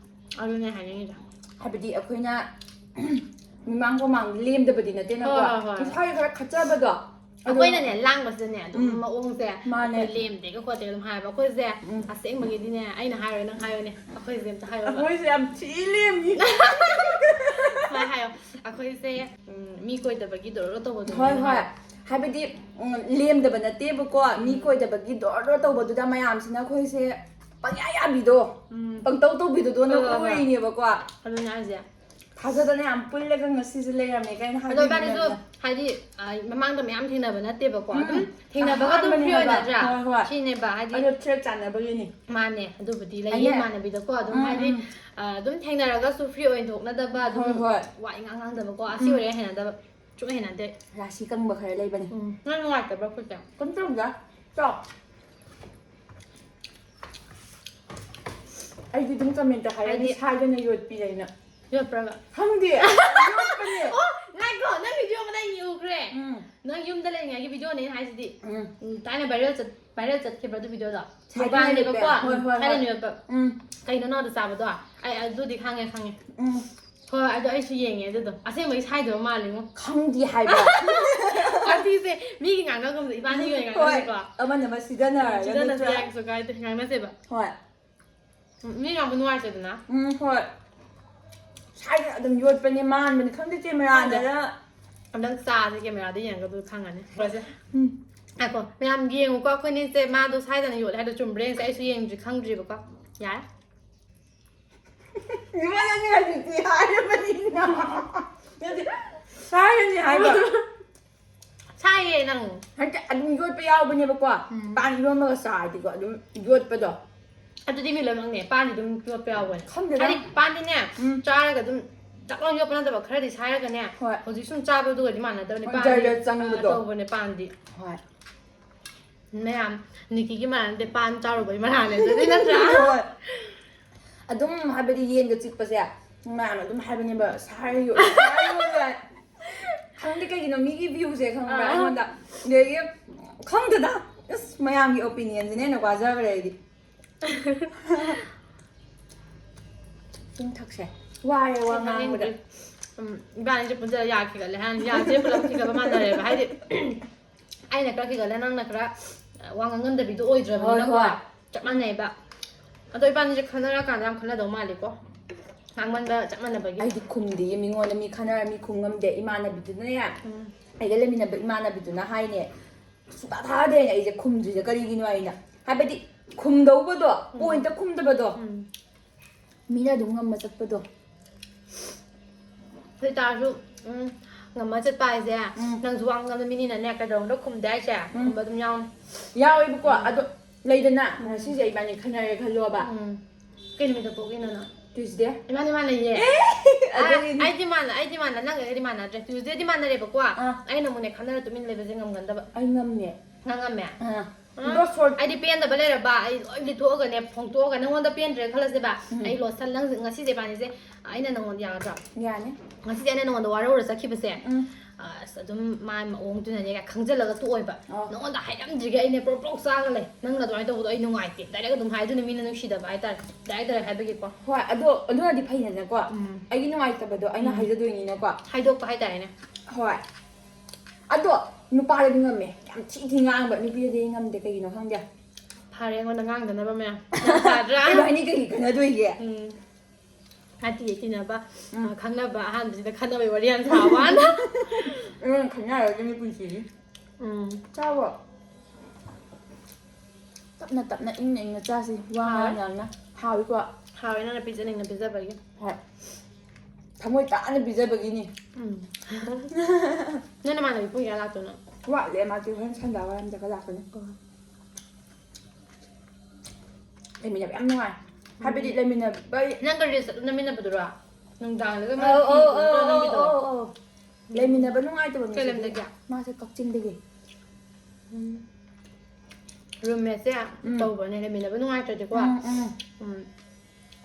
ꯑꯗꯨꯅꯦ ꯍꯥꯏꯅꯤꯡꯉꯤꯗꯣ꯫ ꯍꯥꯏꯕꯗꯤ ꯑꯩꯈꯣꯏꯅ ꯃꯤꯃꯥꯡ ꯃꯃꯥꯡꯗ ꯂꯦꯝꯗꯕꯗꯤ ꯅꯠꯇꯦꯅꯀꯣ꯫ ꯍꯣꯏ, ꯍꯣꯏ, ꯍꯣꯏ꯫ ꯏꯁꯥꯒꯤ ꯈꯔ ꯈꯠꯆꯕꯗꯣ꯫ ꯑꯗꯣ ꯑꯩꯈꯣꯏꯅꯅꯦ, ꯂꯥꯡꯕꯁꯤꯗꯅꯦ, ꯑꯗꯨꯝ ꯎꯝ꯫ ꯃꯑꯣꯡꯁꯦ, ꯃꯥꯅꯦ꯫ ꯑꯩꯈꯣꯏ ꯂꯦꯝꯗꯦꯒ ꯈꯣꯠꯇꯦꯒ ꯑꯗꯨꯝ ꯍꯥꯏꯕ꯫ ꯑꯩꯈꯣꯏꯁꯦ ꯎꯝ꯫ ꯑꯁꯦꯡꯕꯒꯤꯗꯤꯅꯦ, ꯑꯩꯅ ꯍꯥꯏꯔꯣꯏ, ꯅꯪ ꯍꯥꯏꯌꯣꯅꯦ, ꯑꯩꯈꯣꯏꯁꯦ ꯑꯝꯇ ꯍꯥꯏꯌꯣꯕ꯫ ꯑꯩꯈꯣꯏꯁꯦ ꯌꯥꯝ ꯊꯤ ꯂꯦꯝꯃꯤ꯫ ꯁꯨꯃꯥꯏꯅ ꯍꯥꯏꯌꯣ, ꯑꯩꯈꯣꯏꯁꯦ, ꯎꯝ, ꯃꯤ ꯀꯣꯏꯗꯕꯒꯤ ꯗꯣꯔꯣ ꯇꯧꯕꯗꯨꯅꯦ ꯍꯣꯏ, ꯍꯣꯏ꯫ ꯍꯥꯏꯌꯣ꯫ ꯍꯥꯏꯕꯗꯤ, ꯎꯝ, ꯂꯦꯝꯗꯕ ꯅꯠꯇꯦꯕꯀꯣ, ꯃꯤ ꯎꯝ꯫ ꯀꯣꯏꯗꯕꯒꯤ ꯗꯣꯔꯣ ꯗꯣꯔꯣ ꯇꯧꯕꯗꯨꯗ ꯃꯌꯥꯝꯁꯤꯅ ꯑꯩꯈꯣꯏꯁꯦ ꯄꯪꯌꯥ ꯌꯥꯕꯤꯗꯣ, ꯎꯝ꯫ ꯄꯪꯇꯧ ꯇꯧꯕꯤꯗꯨꯗꯣꯅ ꯍꯣꯏ, ꯍꯣꯏ, ꯍꯣꯏ꯫ ꯎꯔꯤꯅꯦꯕꯀꯣ꯫ ꯑꯗꯨꯅꯦ ꯍꯥꯏꯁꯦ꯫ ꯊꯥꯖꯗꯅ ꯌꯥꯝ ꯄꯨꯜꯂꯒ ꯉꯁꯤꯁꯦ ꯂꯩꯔꯝꯃꯦ ꯀꯥꯏꯅ ꯑꯗꯣ ꯏꯕꯥꯅꯤꯁꯨ ꯍꯥꯏꯕꯤꯕꯅꯦ꯫ ꯍꯥꯏꯗꯤ, ꯑ, ꯃꯃꯥꯡꯗ ꯃꯌꯥꯝ ꯊꯦꯡꯅꯕ ꯅꯠꯇꯦꯕꯀꯣ꯫ ꯎꯝ꯫ ꯑꯗꯨꯝ ꯊꯦꯡꯅꯕꯒ ꯑꯗꯨꯝ ꯑꯍꯥꯟꯕꯅꯦ free ꯍꯥꯏꯕ꯫ ꯑꯣꯏꯅꯗ꯭ꯔꯥ? ꯍꯣꯏ, ꯍꯣꯏ꯫ ꯁꯤꯅꯦꯕ, ꯍꯥꯏꯗꯤ ꯑꯗꯣ ꯊ꯭ꯔꯦꯠ ꯆꯥꯟꯅꯕꯒꯤꯅꯤ꯫ ꯃꯥꯅꯦ, ꯑꯗꯨꯕꯨꯗꯤ ꯂꯩꯌꯦ ꯑꯩꯅ ꯏꯃꯥꯟꯅꯕꯤꯗꯀꯣ꯫ ꯑꯗꯨꯝ ꯎꯝ, ꯍꯥꯏꯗꯤ, ꯎꯝ꯫ ꯑ, ꯑꯗꯨꯝ ꯊꯦꯡꯅꯔꯒꯁꯨ free ꯑꯣꯏꯅ ꯊꯣꯛꯅꯗꯕ, ꯑꯗꯨꯝ ꯍꯣꯏ, ꯍꯣꯏ꯫ ꯋꯥ ꯏꯉꯥꯡ ꯉꯥꯡꯗꯕꯀꯣ꯫ ꯑꯁꯤ ꯎꯝ꯫ ꯑꯣꯏꯔꯦ ꯍꯩꯅꯗꯕ꯫ ꯁꯨꯡꯍꯩ ꯍꯩꯅꯗꯦ꯫ ꯔꯥꯁꯤ ꯀꯪꯕ ꯈꯔ ꯂꯩꯕꯅꯦ꯫ ꯎꯝ꯫ ꯅꯪ ꯅꯨꯡꯉꯥꯏꯇꯕ꯭ꯔꯥ ꯈꯨꯠꯁꯦ? ꯀꯩꯝ ꯇꯧꯗꯦ꯫ ꯆꯥꯎ꯫ ꯑꯩꯗꯤ ꯑꯗꯨꯝ ꯀꯃꯦꯟꯇ ꯍꯥꯏꯔꯅꯤ, ꯍꯥꯏꯗꯤ ꯁꯥꯏꯗꯅ ꯌꯣꯠꯄꯤꯔꯦꯅ꯫ ꯌꯣꯠꯄ꯭ꯔꯕ? ꯈꯪꯗꯦ꯫ ꯌꯣꯠꯄꯅꯦ꯫ ꯑꯣ, ꯉꯥꯏꯈꯣ, ꯅꯪ video ꯑꯃ ꯅꯪ ꯎꯈ꯭ꯔꯦ꯫ ꯎꯝ꯫ ꯅꯪ ꯌꯨꯝꯗ ꯂꯩꯔꯤꯉꯩꯒꯤ videoꯅꯦ ꯑꯩꯅ ꯍꯥꯏꯁꯤꯗꯤ꯫ ꯎꯝ꯫ ꯎꯝ, ꯊꯥꯏꯅ viral ꯆꯠ-, viral ꯆꯠꯈꯤꯕ ꯑꯗꯨ videoꯗꯣ? ꯁꯥꯏꯗꯅ ꯃꯨꯛꯕꯥꯡꯅꯦꯕꯀꯣ꯫ ꯌꯣꯠꯄ꯫ ꯍꯣꯏ, ꯍꯣꯏ, ꯊꯥꯏꯅ ꯍꯣꯏ꯫ ꯌꯣꯠꯄ꯫ ꯎꯝ꯫ ꯀꯩꯅꯣ ꯅꯪ ꯑꯗꯨ ꯆꯥꯕꯗꯣ? ꯑꯩ ꯑꯗꯨꯗꯤ ꯈꯪꯉꯦ, ꯈꯪꯉꯦ꯫ ꯎꯝ꯫ ꯍꯣꯏ, ꯑꯗꯣ ꯑꯩꯁꯨ ꯌꯦꯡꯉꯦ ꯑꯗꯨꯗꯣ꯫ ꯑꯁꯦꯡꯕꯒꯤ ꯁꯥꯏꯗꯕ ꯃꯥꯜꯂꯤꯉꯣ꯫ ꯈꯪꯗꯦ ꯍꯥꯏꯕ꯫ ꯋꯥꯊꯤꯁꯦ ꯃꯤꯒꯤ ꯉꯥꯡꯅꯒꯨꯝꯁꯦ ꯏꯕꯥꯅꯤꯒꯤ ꯑꯣꯏꯅ ꯍꯣꯏ꯫ ꯉꯥꯡꯅꯁꯦꯀꯣ꯫ ꯑꯃꯅ ꯑꯃ ꯁꯤꯗꯅꯔꯒ ꯁꯤꯗꯅꯁꯦ ꯅꯠꯇ꯭ꯔꯥ? ꯌꯥꯏ, ꯀꯩꯁꯨ ꯀꯥꯏꯗꯦ, ꯉꯥꯡꯅꯁꯦꯕ꯫ ꯍꯣꯏ꯫ ꯎꯝ, ꯃꯤ ꯉꯥꯡꯕ ꯅꯨꯡꯉꯥꯏꯇꯦꯗꯅ꯫ ꯎꯝ, ꯍꯣꯏ꯫ ꯁꯥꯏꯗꯅ ꯑꯗꯨꯝ ꯌꯣꯠꯄꯅꯦ, ꯃꯥꯟꯕꯅꯦ, ꯈꯪꯗꯦ, ꯈꯪꯗꯦ꯫ ꯀꯦꯃꯦꯔꯥꯗꯔ꯫ ꯑꯝꯇꯪ ꯆꯥꯁꯦ, ꯀꯦꯃꯦꯔꯥꯗ ꯌꯦꯡꯉꯒ ꯑꯗꯨ ꯈꯪꯉꯅꯤ꯫ ꯎꯝ꯫ ꯉꯥꯏꯈꯣ, ꯃꯌꯥꯝ ꯌꯦꯡꯉꯨꯀꯣ, ꯑꯩꯈꯣꯏꯅꯤꯁꯦ ꯃꯥꯗꯣ ꯁꯥꯏꯗꯅ ꯌꯣꯠꯂꯦ ꯍꯥꯏꯗꯣ ꯆꯨꯝꯕ꯭ꯔꯥ ꯌꯦꯡꯁꯦ, ꯑꯩꯁꯨ ꯌꯦꯡꯗ꯭ꯔꯤ, ꯈꯪꯗ꯭ꯔꯤꯕꯀꯣ꯫ ꯌꯥꯔꯦ꯫ ꯏꯃꯥ, ꯅꯪꯗꯤ ꯍꯧꯖꯤꯛꯇꯤ ꯍꯥꯏꯔꯕꯅꯤꯅ꯫ ꯅꯠꯇꯦ, ꯍꯥꯏꯔꯅꯤ ꯍꯥꯏꯕ꯫ ꯁꯥꯏꯌꯦ ꯅꯪ꯫ ꯍꯥꯏꯗꯤ ꯑꯗꯨꯝ ꯌꯣꯠꯄ ꯌꯥꯎꯕꯅꯦꯕꯀꯣ꯫ ꯎꯝ꯫ ꯄꯥꯟ ꯏꯔꯣꯟꯕꯒ ꯆꯥꯔꯗꯤꯀꯣ, ꯑꯗꯨꯝ ꯌꯣꯠꯄꯗꯣ꯫ ꯑꯗꯨꯗꯤ ꯃꯤ ꯂꯣꯏꯅꯃꯛꯅꯦ, ꯄꯥꯟꯗꯤ ꯑꯗꯨꯝ ꯌꯣꯠꯄ ꯌꯥꯎꯕꯅꯦ꯫ ꯈꯪꯗꯦꯗ꯫ ꯍꯥꯏꯗꯤ ꯄꯥꯟꯗꯤꯅꯦ, ꯎꯝ꯫ ꯆꯥꯔꯒ ꯑꯗꯨꯝ ꯆꯥꯛ ꯂꯥꯎ ꯌꯣꯠꯄ ꯅꯠꯇꯕ, ꯈꯔꯗꯤ ꯁꯥꯏꯔꯒꯅꯦ, ꯍꯣꯏ꯫ ꯍꯧꯖꯤꯛ ꯁꯨꯝ ꯆꯥꯕꯗꯨꯒꯗꯤ ꯃꯥꯟꯅꯗꯕꯅꯦ, ꯍꯣꯏ, ꯄꯥꯟꯗꯤ, ꯖꯔ ꯖꯔ ꯆꯪꯕꯗꯣ꯫ ꯑ, ꯇꯧꯕꯅꯦ ꯄꯥꯟꯗꯤ꯫ ꯍꯣꯏ꯫ ꯃꯌꯥꯝ, ꯅꯤꯀꯤꯒꯤ ꯃꯥꯟꯅꯗꯦ, ꯄꯥꯟ ꯆꯥꯔꯨꯕꯩ ꯃꯔꯥꯅꯦ ꯑꯗꯨꯗꯤ, ꯅꯠꯇ꯭ꯔꯥ? ꯍꯣꯏ꯫ ꯑꯗꯨꯝ ꯍꯥꯏꯕꯗꯤ ꯌꯦꯟꯒ ꯆꯤꯛꯄꯁꯦ ꯃꯌꯥꯝꯅ ꯑꯗꯨꯝ ꯍꯥꯏꯕꯅꯦꯕ, "ꯁꯥꯏ ꯌꯣꯠꯂꯦ, ꯁꯥꯏ ꯌꯣꯠꯂꯦ ꯍꯥꯏ꯫" ꯈꯪꯗꯦ ꯀꯩꯒꯤꯅꯣ ꯃꯤꯒꯤ viewꯁꯦ ꯈꯪꯕ꯭ꯔꯥ ꯑꯥ꯫ ꯑꯩꯉꯣꯟꯗ꯫ ꯑꯗꯒꯤ ꯈꯪꯗꯦꯗ, ꯑꯁ, ꯃꯌꯥꯝꯒꯤ opinionꯁꯤꯅ ꯍꯦꯟꯅ ꯋꯥꯖꯈ꯭ꯔꯦ ꯑꯩꯗꯤ꯫ ꯏꯁꯤꯡ ꯊꯛꯁꯦ꯫ ꯋꯥꯔꯦ ꯋꯥ ꯉꯥꯡꯕꯗ꯫ ꯎꯝ, ꯏꯕꯥꯅꯤꯁꯦ ꯄꯨꯟꯁꯤꯜꯂ ꯌꯥꯈꯤꯒꯠꯂꯦ ꯍꯥꯏ, ꯌꯥꯁꯦ ꯄꯨꯂꯞ ꯈꯤꯒꯠꯄ ꯃꯥꯟꯅꯔꯦꯕ꯫ ꯍꯥꯏꯗꯤ ꯑꯩꯅ ꯈꯔ ꯈꯤꯒꯠꯂꯦ, ꯅꯪꯅ ꯈꯔ, ꯑ, ꯋꯥ ꯉꯥꯡꯉꯝꯗꯕꯤꯗꯣ ꯑꯣꯏꯗ꯭ꯔꯕꯅꯤꯅꯀꯣ꯫ ꯍꯣꯏ, ꯍꯣꯏ꯫ ꯆꯞ ꯃꯥꯟꯅꯩꯕ꯫ ꯑꯗꯣ ꯏꯕꯥꯅꯤꯁꯦ ꯈꯟꯅꯔꯀꯥꯟꯗ ꯌꯥꯝ ꯈꯟꯅꯗꯧ ꯃꯥꯜꯂꯤꯀꯣ, ꯉꯥꯡꯃꯟꯕ ꯆꯞ ꯃꯥꯟꯅꯕꯒꯤ꯫ ꯑꯩꯗꯤ ꯈꯨꯝꯗꯤꯌꯦ ꯃꯤꯉꯣꯟꯗ, ꯃꯤ ꯈꯟꯅꯔ ꯃꯤ ꯈꯨꯝ ꯉꯝꯗꯦ꯫ ꯏꯃꯥꯟꯅꯕꯤꯗꯨꯅꯅꯦ, ꯎꯝ꯫ ꯑꯩꯒ ꯂꯩꯃꯤꯟꯅꯕ ꯏꯃꯥꯟꯅꯕꯤꯗꯨꯅ ꯍꯥꯏꯅꯦ, ꯁꯨꯡꯇꯥ ꯊꯥꯗꯦꯅ ꯑꯩꯁꯦ ꯈꯨꯝꯗ꯭ꯔꯤꯁꯦ ꯀꯔꯤꯒꯤꯅꯣ ꯍꯥꯏꯅ꯫ ꯍꯥꯏꯕꯗꯤ ꯈꯨꯝꯗꯧꯕꯗꯣ, ꯎꯝ꯫ ꯄꯣꯏꯟꯠꯇ ꯈꯨꯝꯗꯕꯗꯣ꯫ ꯎꯝ꯫ ꯃꯤꯅ ꯑꯗꯨꯝ ꯉꯝꯃ ꯆꯠꯄꯗꯣ꯫ ꯑꯗꯨ ꯑꯣꯏꯇꯥꯔꯁꯨ, ꯎꯝ, ꯉꯝꯃ ꯆꯠꯄ ꯍꯥꯏꯁꯦ, ꯎꯝ꯫ ꯅꯪꯁꯨ ꯋꯥ ꯉꯥꯡꯕ ꯃꯤꯅꯤꯅꯅꯦ, ꯀꯩꯗꯧꯔꯝꯗ ꯈꯨꯝꯗꯦ ꯍꯥꯏꯁꯦ, ꯎꯝ꯫ ꯈꯨꯝꯕ ꯑꯗꯨꯝ ꯌꯥꯎꯅꯤ꯫ ꯌꯥꯎꯋꯦꯕꯀꯣ, ꯎꯝ꯫ ꯑꯗꯣ ꯂꯩꯗꯅ, ꯎꯝ꯫ ꯉꯁꯤꯁꯦ ꯏꯕꯥꯅꯤ ꯈꯟꯅꯔꯦ ꯈꯜꯂꯣꯕ꯫ ꯎꯝ꯫ ꯀꯩ ꯅꯨꯃꯤꯠꯇ ꯄꯣꯛꯏꯅꯣ ꯅꯪ? Tuesday꯫ ꯏꯕꯥꯅꯤ ꯃꯥꯟꯅꯩꯌꯦ꯫ ꯑꯦ! ꯑꯗꯨꯒꯤꯅꯤ꯫ ꯑꯩꯗꯤ ꯃꯥꯟꯅ-, ꯑꯩꯗꯤ ꯃꯥꯟꯅ-, ꯅꯪꯒꯗꯤ ꯃꯥꯟꯅꯗ꯭ꯔꯦ꯫ Tuesdayꯗꯤ ꯃꯥꯟꯅꯔꯦꯕꯀꯣ꯫ ꯑꯥ꯫ ꯑꯩꯅ ꯑꯃꯨꯛꯅꯦ ꯈꯟꯅꯔ ꯇꯨꯃꯤꯟ ꯂꯩꯕꯁꯦ ꯉꯝꯒꯟꯗꯕ꯫ ꯑꯩ ꯉꯝꯃꯦ꯫ ꯅꯪ ꯉꯝꯃꯦ? ꯑꯥ꯫ ꯎꯝ꯫ ꯑꯗꯣ ꯁꯣꯔꯠ ꯑꯩꯗꯤ ꯄꯦꯟꯗꯕ ꯂꯩꯔꯕ, ꯑꯩ ꯂꯣꯏ ꯂꯤꯊꯣꯛꯑꯒꯅꯦ, ꯐꯣꯡꯗꯣꯛꯑꯒ ꯅꯪꯉꯣꯟꯗ ꯄꯦꯟꯗ꯭ꯔꯦ ꯈꯜꯂꯁꯦꯕ꯫ ꯎꯝ꯫ ꯑꯩ ꯂꯣꯁꯟ, ꯅꯪ ꯉꯁꯤꯁꯦ ꯏꯕꯥꯅꯤꯁꯦ, ꯑꯩꯅ ꯅꯪꯉꯣꯟꯗ ꯌꯥꯒꯗ꯭ꯔꯣ? ꯌꯥꯅꯤ꯫ ꯉꯁꯤꯁꯦ ꯑꯩꯅ ꯅꯉꯣꯟꯗ ꯋꯥꯔꯧꯔ ꯆꯠꯈꯤꯕꯁꯦ, ꯎꯝ꯫ ꯑꯁ, ꯑꯗꯨꯝ ꯃꯥꯏ ꯃꯑꯣꯡꯗꯨꯅꯅꯦ ꯈꯪꯖꯤꯜꯂꯒ ꯇꯣꯛꯑꯣꯏꯕ꯫ ꯑꯣ꯫ ꯅꯉꯣꯟꯗ ꯍꯥꯏꯔꯝꯗ꯭ꯔꯤꯒꯩ ꯑꯩꯅꯦ ꯄ꯭ꯔꯣꯛ ꯄ꯭ꯔꯣꯛ ꯆꯥꯒ ꯂꯩ꯫ ꯅꯪꯅ ꯑꯗꯨꯃꯥꯏꯅ ꯇꯧꯕꯗꯣ ꯑꯩ ꯅꯨꯡꯉꯥꯏꯇꯦ꯫ Direct ꯑꯗꯨꯝ ꯍꯥꯏꯗꯨꯅ ꯃꯤꯅ ꯅꯨꯡꯁꯤꯗꯕ ꯍꯥꯏꯇꯥꯔꯦ꯫ Direct direct ꯍꯥꯏꯕꯒꯤꯀꯣ꯫ ꯍꯣꯏ, ꯑꯗꯣ ꯑꯗꯨꯅꯗꯤ ꯐꯩꯗꯅꯀꯣ꯫ ꯎꯝ꯫ ꯑꯩꯒꯤ ꯅꯨꯡꯉꯥꯏꯇꯕꯗꯣ ꯑꯩꯅ ꯎꯝ꯫ ꯍꯥꯏꯖꯗꯣꯏꯅꯤꯅꯀꯣ꯫ ꯍꯥꯏꯗꯣꯛꯄ ꯍꯥꯏꯇꯥꯔꯦꯅꯦ꯫ ꯍꯣꯏ꯫ ꯑꯗꯣ ꯅꯨꯄꯥꯗꯗꯤ ꯉꯝꯃꯦ꯫ ꯌꯥꯝ ꯊꯤ ꯊꯤ ꯉꯥꯡꯕ꯫ ꯅꯨꯄꯤꯗꯗꯤ ꯑꯩ ꯉꯝꯗꯦ꯫ ꯀꯩꯒꯤꯅꯣ ꯈꯪꯗꯦ꯫ ꯐꯔꯦ, ꯑꯩꯉꯣꯟꯗ ꯉꯥꯡꯗꯅꯕ ꯃꯌꯥꯝ꯫ ꯒ꯭ꯌꯥꯟ ꯇꯥꯗ꯭ꯔꯥ? ꯏꯕꯥꯅꯤ ꯀꯩꯒꯤ ꯈꯟꯅꯗꯣꯏꯒꯦ? ꯎꯝ꯫ ꯅꯠꯇꯤꯌꯦ, ꯇꯤꯟꯅꯕ, ꯎꯝ꯫ ꯑ, ꯈꯪꯅꯕ ꯑꯍꯥꯟꯕꯁꯤꯗ ꯈꯟꯅꯕꯩ ꯋꯥꯔꯤ ꯌꯥꯝ ꯁꯥꯕ ꯋꯥꯅꯤ꯫ ꯏꯕꯥꯅꯤ ꯈꯟꯅꯔꯣꯏꯗꯣꯏꯅꯤ ꯄꯨꯟꯁꯤꯒꯤ꯫ ꯎꯝ꯫ ꯆꯥꯕꯣ? ꯇꯞꯅ ꯇꯞꯅ ꯏꯪꯅ ꯏꯪꯅ ꯆꯥꯁꯤ꯫ ꯋꯥ ꯍꯥꯎꯋꯦ꯫ ꯉꯥꯡ ꯉꯥꯡꯅ꯫ ꯍꯥꯎꯋꯤꯀꯣ? ꯍꯥꯎꯋꯦ, ꯅꯪꯅ ꯄꯤꯖꯅꯤꯡꯅ ꯄꯤꯖꯕꯒꯤ꯫ ꯍꯣꯏ꯫ ꯊꯃꯣꯏ ꯇꯥꯅ ꯄꯤꯖꯕꯒꯤꯅꯤ꯫ ꯎꯝ꯫ ꯅꯣꯏ ꯅꯃꯥꯟꯅꯕꯤ ꯄꯨꯡ ꯀꯌꯥ ꯂꯥꯛꯇꯣꯏꯅꯣ? ꯋꯥꯠꯂꯤ, ꯃꯥꯗꯤ ꯍꯣꯔꯦꯟ ꯁꯟꯗ꯭ꯌꯥ ꯋꯥꯏꯔꯝꯗꯒ ꯂꯥꯛꯀꯅꯤ꯫ ꯑꯣ꯫ ꯂꯩꯃꯤꯟꯅꯕ ꯌꯥꯝ ꯅꯨꯡꯉꯥꯏ꯫ ꯍꯥꯏꯕꯗꯤ ꯎꯝ꯫ ꯂꯩꯃꯤꯟꯅꯕ ꯅꯪꯒ ꯔꯤꯜꯁ ꯑꯗꯨꯝ ꯅꯝꯃꯤꯟꯅꯕꯗꯨꯔꯣ? ꯅꯨꯡꯗꯥꯡꯗꯒ ꯃꯥ ꯑꯧ, ꯐꯤ ꯑꯧ, ꯈꯣꯠꯇꯅ ꯑꯧ, ꯅꯝꯃꯤꯗꯣ? ꯑꯧ, ꯑꯧ, ꯑꯧ꯫ ꯂꯩꯃꯤꯟꯅꯕ ꯅꯨꯡꯉꯥꯏꯇꯕ ꯀꯩ ꯃꯤꯁꯤꯗꯤ ꯂꯝꯗꯒꯤ? ꯃꯥꯁꯦ ꯀꯛꯆꯤꯡꯗꯒꯤ꯫ ꯎꯝ꯫ Roommateꯁꯦ ꯎꯝ꯫ ꯇꯧꯕꯅꯦ, ꯂꯩꯃꯤꯟꯅꯕ ꯅꯨꯡꯉꯥꯏꯇ꯭ꯔꯗꯤꯀꯣ꯫ ꯎꯝ, ꯎꯝ꯫ ꯎꯝ꯫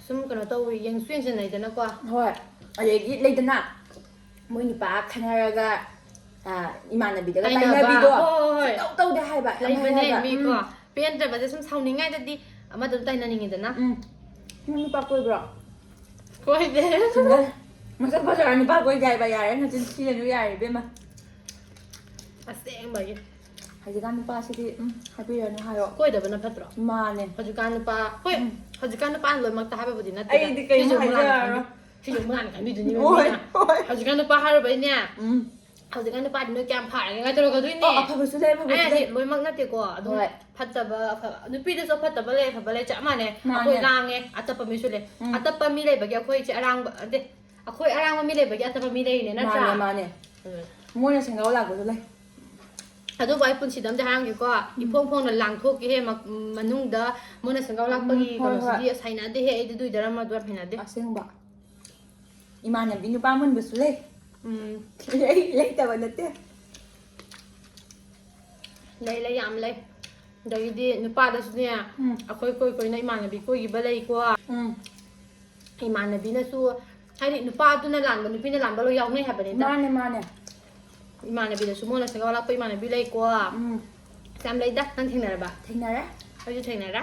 ꯁꯨꯝ ꯀꯩꯅꯣ ꯇꯧꯋꯤ, ꯌꯦꯡꯁꯨ ꯌꯦꯡꯁꯤꯟꯅꯩꯗꯅꯀꯣ꯫ ꯍꯣꯏ꯫ ꯑꯗꯒꯤ ꯂꯩꯗꯅ, ꯃꯣꯏ ꯅꯨꯄꯥ ꯈꯠꯅꯔꯒ, ꯑ, ꯏꯃꯥꯟꯅꯕꯤꯗꯒ ꯇꯥꯏꯅꯕ꯫ ꯇꯥꯏꯅꯕꯤꯗꯣ꯫ ꯍꯣꯏ, ꯍꯣꯏ, ꯍꯣꯏ꯫ ꯁꯨꯡꯇꯧ ꯇꯧꯗꯦ ꯍꯥꯏꯕ꯫ ꯑꯃ ꯂꯩꯕꯅꯦ ꯍꯥꯏꯔꯒ꯫ ꯃꯤꯀꯣ꯫ ꯎꯝ꯫ ꯄꯦꯟꯗ꯭ꯔꯕꯁꯦ ꯁꯨꯝ ꯁꯥꯎꯅꯤꯡꯉꯥꯏꯗꯗꯤ ꯑꯃꯗ ꯑꯗꯨꯝ ꯇꯥꯏꯅꯅꯤꯡꯉꯤꯗꯅ꯫ ꯎꯝ꯫ ꯅꯪ ꯅꯨꯄꯥ ꯀꯣꯏꯕ꯭ꯔꯣ? ꯀꯣꯏꯗꯦ꯫ ꯁꯤꯡꯒꯜ꯫ ꯃꯁꯛ ꯐꯖꯔ ꯅꯨꯄꯥ ꯀꯣꯏꯗꯦ ꯍꯥꯏꯕ ꯌꯥꯔꯦ, ꯅꯆꯤꯟ ꯊꯤꯔꯅꯨ ꯌꯥꯔꯦ ꯏꯕꯦꯝꯃ꯫ ꯑꯁꯦꯡꯕꯒꯤ꯫ ꯍꯧꯖꯤꯛꯀꯥꯟ ꯅꯨꯄꯥꯁꯤꯗꯤ ꯎꯝ ꯍꯥꯏꯕꯤꯔꯅꯨ ꯍꯥꯏꯔꯣ꯫ ꯀꯣꯏꯗꯕꯅ ꯐꯠꯇ꯭ꯔꯣ? ꯃꯥꯅꯦ꯫ ꯍꯧꯖꯤꯛꯀꯥꯟ ꯅꯨꯄꯥ ꯍꯣꯏ꯫ ꯎꯝ꯫ ꯍꯧꯖꯤꯛꯀꯥꯟ ꯅꯨꯄꯥꯅ ꯂꯣꯏꯅꯃꯛꯇ ꯍꯥꯏꯕꯕꯨꯗꯤ ꯅꯠꯇꯦ꯫ ꯑꯩꯗꯤ ꯀꯩꯅꯣ ꯍꯥꯏꯖꯔꯔꯣꯏ꯫ ꯁꯤꯁꯨ ꯃꯥꯅ ꯈꯟꯕꯤꯗꯨꯅꯤ ꯍꯣꯏ, ꯃꯤꯅ꯫ ꯍꯣꯏ꯫ ꯍꯧꯖꯤꯛꯀꯥꯟ ꯅꯨꯄꯥ ꯍꯥꯏꯔꯨꯕꯩꯅꯦ꯫ ꯎꯝ꯫ ꯍꯧꯖꯤꯛꯀꯥꯟ ꯅꯨꯄꯥꯗꯤ ꯅꯣꯏ ꯀꯌꯥꯝ ꯐꯔꯒꯦ ꯀꯥꯏ ꯇꯧꯔꯛꯀꯗꯣꯏꯅꯦ꯫ ꯑꯣ, ꯑꯐꯕꯁꯨ ꯂꯩ, ꯑꯐꯕꯁꯨ ꯑꯩ ꯍꯥꯏꯗꯤ ꯂꯩ꯫ ꯂꯣꯏꯅꯃꯛ ꯅꯠꯇꯦꯀꯣ ꯑꯗꯨꯝ꯫ ꯍꯣꯏ꯫ ꯐꯠꯇꯕ ꯑꯐꯕ ꯅꯨꯄꯤꯗꯁꯨ ꯑꯐꯠꯇꯕ ꯂꯩ ꯑꯐꯕ ꯂꯩ ꯆꯞ ꯃꯥꯟꯅꯩ꯫ ꯃꯥꯅꯦ꯫ ꯑꯩꯈꯣꯏ ꯂꯥꯡꯉꯦ ꯑꯇꯞꯄ ꯃꯤꯁꯨ ꯂꯩ꯫ ꯎꯝ꯫ ꯑꯇꯞꯄ ꯃꯤ ꯂꯩꯕꯒꯤ ꯑꯩꯈꯣꯏ ꯏꯆꯦ ꯑꯔꯥꯡꯕ ꯅꯠꯇꯦ꯫ ꯑꯩꯈꯣꯏ ꯑꯔꯥꯡꯕ ꯃꯤ ꯂꯩꯕꯒꯤ ꯑꯇꯞꯄ ꯃꯤ ꯂꯩꯔꯤꯅꯦ ꯅꯠꯇ꯭ꯔꯥ? ꯃꯥꯅꯦ, ꯃꯥꯅꯦ꯫ ꯎꯝ꯫ ꯃꯣꯏꯅ ꯁꯦꯡꯒꯥꯎ ꯂꯥꯛꯄꯁꯨ ꯂꯩ꯫ ꯑꯗꯨꯕꯨ ꯑꯩ ꯄꯨꯟꯁꯤꯗ ꯑꯝꯇ ꯍꯥꯏꯔꯝꯒꯦꯀꯣ꯫ ꯏꯐꯣꯡ ꯐꯣꯡꯅ ꯂꯥꯡꯊꯣꯛꯀꯦꯍꯦ ꯃ-, ꯃꯅꯨꯡꯗ ꯃꯣꯏꯅ ꯁꯦꯡꯒꯥꯎ ꯂꯥꯛꯄꯒꯤ ꯎꯝ, ꯍꯣꯏ, ꯍꯣꯏ꯫ ꯀꯩꯅꯣꯁꯤꯗꯤ ꯑꯁ ꯍꯩꯅꯗꯦꯍꯦ꯫ ꯑꯩꯗꯤ ꯑꯗꯨꯏ ꯙꯔꯃꯗꯣ ꯌꯥꯝ ꯍꯩꯅꯗꯦ꯫ ꯑꯁꯦꯡꯕ꯫ ꯏꯃꯥꯟꯅꯕꯤ ꯅꯨꯄꯥ ꯃꯨꯟꯕꯁꯨ ꯂꯩ꯫ ꯎꯝ꯫ ꯑꯩ ꯂꯩꯇꯕ ꯅꯠꯇꯦ꯫ ꯂꯩ ꯂꯩ ꯌꯥꯝ ꯂꯩ꯫ ꯑꯗꯒꯤꯗꯤ ꯅꯨꯄꯥꯗꯁꯨꯅꯦ꯫ ꯎꯝ꯫ ꯑꯩꯈꯣꯏ ꯀꯣꯏ ꯀꯣꯏꯅ ꯏꯃꯥꯟꯅꯕꯤ ꯀꯣꯏꯈꯤꯕ ꯂꯩꯀꯣ꯫ ꯎꯝ꯫ ꯏꯃꯥꯟꯅꯕꯤꯅꯁꯨ ꯍꯥꯏꯗꯤ ꯅꯨꯄꯥꯗꯨꯅ ꯂꯥꯟꯕ ꯅꯨꯄꯤꯅ ꯂꯥꯟꯕ ꯂꯣꯏ ꯌꯥꯎꯅꯩ ꯍꯥꯏꯕꯅꯤꯗ꯫ ꯃꯥꯅꯦ, ꯃꯥꯅꯦ꯫ ꯏꯃꯥꯟꯅꯕꯤꯗꯁꯨ ꯃꯣꯟꯅ ꯁꯦꯒꯥꯎ ꯂꯥꯛꯄ ꯏꯃꯥꯟꯅꯕꯤ ꯂꯩꯀꯣ꯫ ꯎꯝ꯫ ꯌꯥꯝ ꯂꯩꯗ꯫ ꯅꯪ ꯊꯦꯡꯅꯔꯕ? ꯊꯦꯡꯅꯔꯦ꯫ ꯑꯩꯁꯨ ꯊꯦꯡꯅꯔꯦ꯫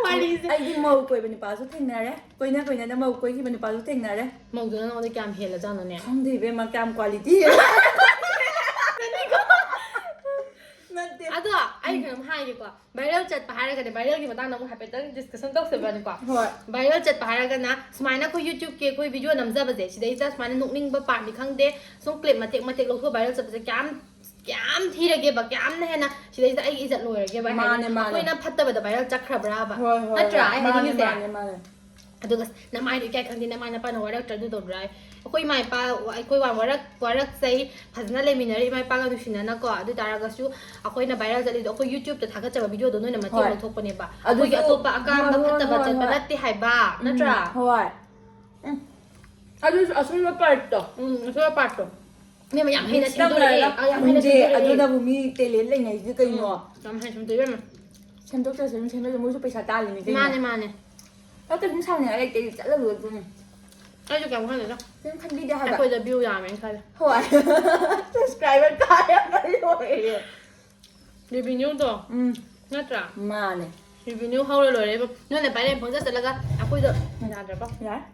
ꯋꯥꯔꯤꯁꯦ꯫ ꯑꯩꯗꯤ ꯃꯧ ꯀꯣꯏꯕ ꯅꯨꯄꯥꯁꯨ ꯊꯦꯡꯅꯔꯦ꯫ ꯀꯣꯏꯅ ꯀꯣꯏꯅꯅ ꯃꯧ ꯀꯣꯏꯈꯤꯕ ꯅꯨꯄꯥꯁꯨ ꯊꯦꯡꯅꯔꯦ꯫ ꯃꯧꯗꯨꯅ ꯅꯉꯣꯟꯗ ꯀꯌꯥꯝ ꯍꯦꯜꯂꯖꯥꯠꯅꯣꯅꯦ? ꯈꯪꯗꯦ ꯏꯕꯦꯝꯃ, ꯀꯌꯥꯝ ꯀ꯭ꯋꯥꯂꯤꯇꯤ꯫ ꯅꯠꯇꯦ꯫ ꯑꯗꯣ ꯑꯩ ꯀꯩꯅꯣꯝ ꯍꯥꯏꯒꯦꯀꯣ꯫ ꯚꯥꯏꯔꯦꯜ ꯆꯠꯄ ꯍꯥꯏꯔꯒꯅꯦ, ꯚꯥꯏꯔꯦꯜꯒꯤ ꯃꯇꯥꯡꯗ ꯑꯃꯨꯛ ꯍꯥꯏꯐꯦꯠꯇꯪ ꯗꯤꯁꯀꯁꯟ ꯇꯧꯁꯦꯕꯅꯤꯀꯣ꯫ ꯍꯣꯏ꯫ ꯚꯥꯏꯔꯦꯜ ꯆꯠꯄ ꯍꯥꯏꯔꯒꯅ ꯁꯨꯃꯥꯏꯅ ꯑꯩꯈꯣꯏ ꯌꯨꯇ꯭ꯌꯨꯕꯀꯤ ꯑꯩꯈꯣꯏ ꯚꯤꯗꯤꯑꯣ ꯅꯝꯖꯕꯁꯦ ꯁꯤꯗꯩꯁꯤꯗ ꯁꯨꯃꯥꯏꯅ ꯅꯣꯛꯅꯤꯡꯕ ꯄꯥꯝꯃꯤ ꯈꯪꯗꯦ, ꯁꯨꯝ ꯀ꯭ꯂꯤꯞ ꯃꯇꯦꯛ ꯃꯇꯦꯛ ꯂꯧꯊꯣꯛꯑ ꯚꯥꯏꯔꯦꯜ ꯆꯠꯄꯁꯦ ꯀꯌꯥꯝ ꯀꯌꯥꯝ ꯊꯤꯔꯒꯦꯕ, ꯀꯌꯥꯝꯅ ꯍꯦꯟꯅ ꯁꯤꯗꯩꯁꯤꯗ ꯑꯩꯒꯤ ꯏꯖꯠ ꯂꯣꯏꯔꯒꯦꯕ ꯍꯥꯏꯗꯤ ꯃꯥꯅꯦ, ꯃꯥꯅꯦ꯫ ꯑꯩꯈꯣꯏꯅ ꯐꯠꯇꯕꯗ ꯚꯥꯏꯔꯦꯜ ꯆꯠꯈ꯭ꯔꯕ꯭ꯔꯕ? ꯍꯣꯏ, ꯍꯣꯏ, ꯅꯠꯇ꯭ꯔꯥ ꯍꯣꯏ꯫ ꯑꯩ ꯃꯥꯅꯦ, ꯍꯥꯏꯅꯤꯡꯉꯤꯁꯦ? ꯃꯥꯅꯦ, ꯃꯥꯅꯦ꯫ ꯑꯗꯨꯒ ꯅꯃꯥꯏꯗꯣ ꯏꯀꯥꯏ ꯈꯪꯗꯦ, ꯅꯃꯥꯏ ꯅꯄꯥꯅ ꯋꯥꯔꯛꯇ꯭ꯔꯥ ꯑꯗꯨ ꯇꯧꯗ꯭ꯔꯥ ꯍꯥꯏ? ꯑꯩꯈꯣꯏ ꯏꯃꯥ ꯏꯄꯥ, ꯑꯩꯈꯣꯏ ꯋꯥ ꯋꯥꯔꯛ ꯋꯥꯔꯛꯆꯩ, ꯐꯖꯅ ꯂꯩꯃꯤꯟꯅꯔꯤ ꯏꯃꯥ ꯏꯄꯥꯒ ꯅꯨꯡꯁꯤꯅꯅꯀꯣ꯫ ꯑꯗꯨ ꯇꯥꯔꯒꯁꯨ ꯑꯩꯈꯣꯏꯅ ꯚꯥꯏꯔꯦꯜ ꯆꯠꯂꯤꯗꯣ ꯑꯩꯈꯣꯏ ꯌꯨꯇ꯭ꯌꯨꯕꯇ ꯊꯥꯒꯠꯆꯕ ꯚꯤꯗꯤꯑꯣꯗꯣ ꯅꯣꯏꯅ ꯃꯇꯦꯡ ꯍꯣꯏ꯫ ꯂꯧꯊꯣꯛꯄꯅꯦꯕ꯫ ꯑꯗꯨꯁꯨ ꯑꯩꯈꯣꯏꯒꯤ ꯑꯇꯣꯞꯄ ꯑꯀꯥꯝꯕ ꯍꯣꯏ, ꯍꯣꯏ, ꯐꯠꯇꯕ ꯍꯣꯏ, ꯆꯠꯄ ꯍꯣꯏ꯫ ꯅꯠꯇꯦ ꯍꯥꯏꯕ, ꯎꯝ, ꯅꯠꯇ꯭ꯔꯥ? ꯍꯣꯏ꯫ ꯎꯝ꯫ ꯑꯗꯨꯁꯨ ꯑꯁꯣꯏꯕ ꯄꯥꯔꯠꯇꯣ꯫ ꯎꯝ, ꯑꯁꯣꯏꯕ ꯄꯥꯔꯠꯇꯣ꯫ ꯏꯕꯦꯝꯃ, ꯌꯥꯝ ꯍꯩꯅ ꯅꯤꯡꯁꯤꯡꯉꯛꯑꯦ꯫ ꯁꯦꯝꯗꯣꯔꯛꯑꯦ꯫ ꯑꯥ, ꯌꯥꯝ ꯍꯩꯅ ꯈꯪꯗꯦ, ꯁꯦꯝꯗꯣꯔꯛꯑꯦ꯫ ꯑꯗꯨꯅꯕꯨ ꯃꯤ ꯇꯦꯂꯦꯟ ꯂꯩꯅꯩꯁꯤꯗꯤ ꯀꯩꯅꯣ? ꯎꯝ, ꯌꯥꯝ ꯍꯩꯅ ꯁꯦꯝꯗꯣꯛꯑꯦ, ꯏꯕꯦꯝꯃ꯫ ꯁꯦꯝꯗꯣꯛꯆꯁꯅꯨ, ꯁꯦꯝꯗꯣꯛꯆꯁꯅꯨ, ꯃꯣꯏꯁꯨ ꯄꯩꯁꯥ ꯇꯥꯜꯂꯤꯅꯤ ꯀꯩꯅꯣ꯫ ꯃꯥꯅꯦ, ꯃꯥꯅꯦ꯫ ꯑꯗꯣ ꯀꯩꯁꯨꯝ ꯁꯥꯎꯅꯤꯡꯉꯥꯏ ꯂꯩꯇꯦ, ꯑꯩꯗꯤ ꯆꯠꯂ ꯂꯣꯏꯔꯦ ꯑꯗꯨꯅꯦ꯫ ꯑꯩꯁꯨ ꯀꯩꯝ ꯈꯟꯗꯦꯗ꯫ ꯀꯩꯝ ꯈꯟꯕꯤꯗꯦ ꯍꯥꯏꯕ꯫ ꯑꯩꯈꯣꯏꯗ ꯚ꯭ꯌꯨ ꯌꯥꯝꯃꯦꯅ ꯈꯜꯂꯦ꯫ ꯍꯣꯏ꯫ ꯁꯕꯁꯀ꯭ꯔꯥꯏꯕꯔ ꯀꯥꯔꯒ ꯂꯣꯏꯔꯦ꯫ ꯔꯦꯚꯤꯅ꯭ꯌꯨꯗꯣ꯫ ꯎꯝ꯫ ꯅꯠꯇ꯭ꯔꯥ? ꯃꯥꯅꯦ꯫ ꯔꯦꯚꯤꯅ꯭ꯌꯨ ꯍꯧꯔ ꯂꯣꯏꯔꯦ ꯏꯕꯨꯡ꯫ ꯅꯣꯏꯅ ꯚꯥꯏꯔꯦꯜ ꯄꯪꯆꯠ ꯆꯠꯂꯒ ꯑꯩꯈꯣꯏꯗꯣ ꯌꯥꯗ꯭ꯔꯕ? ꯌꯥꯔꯦ꯫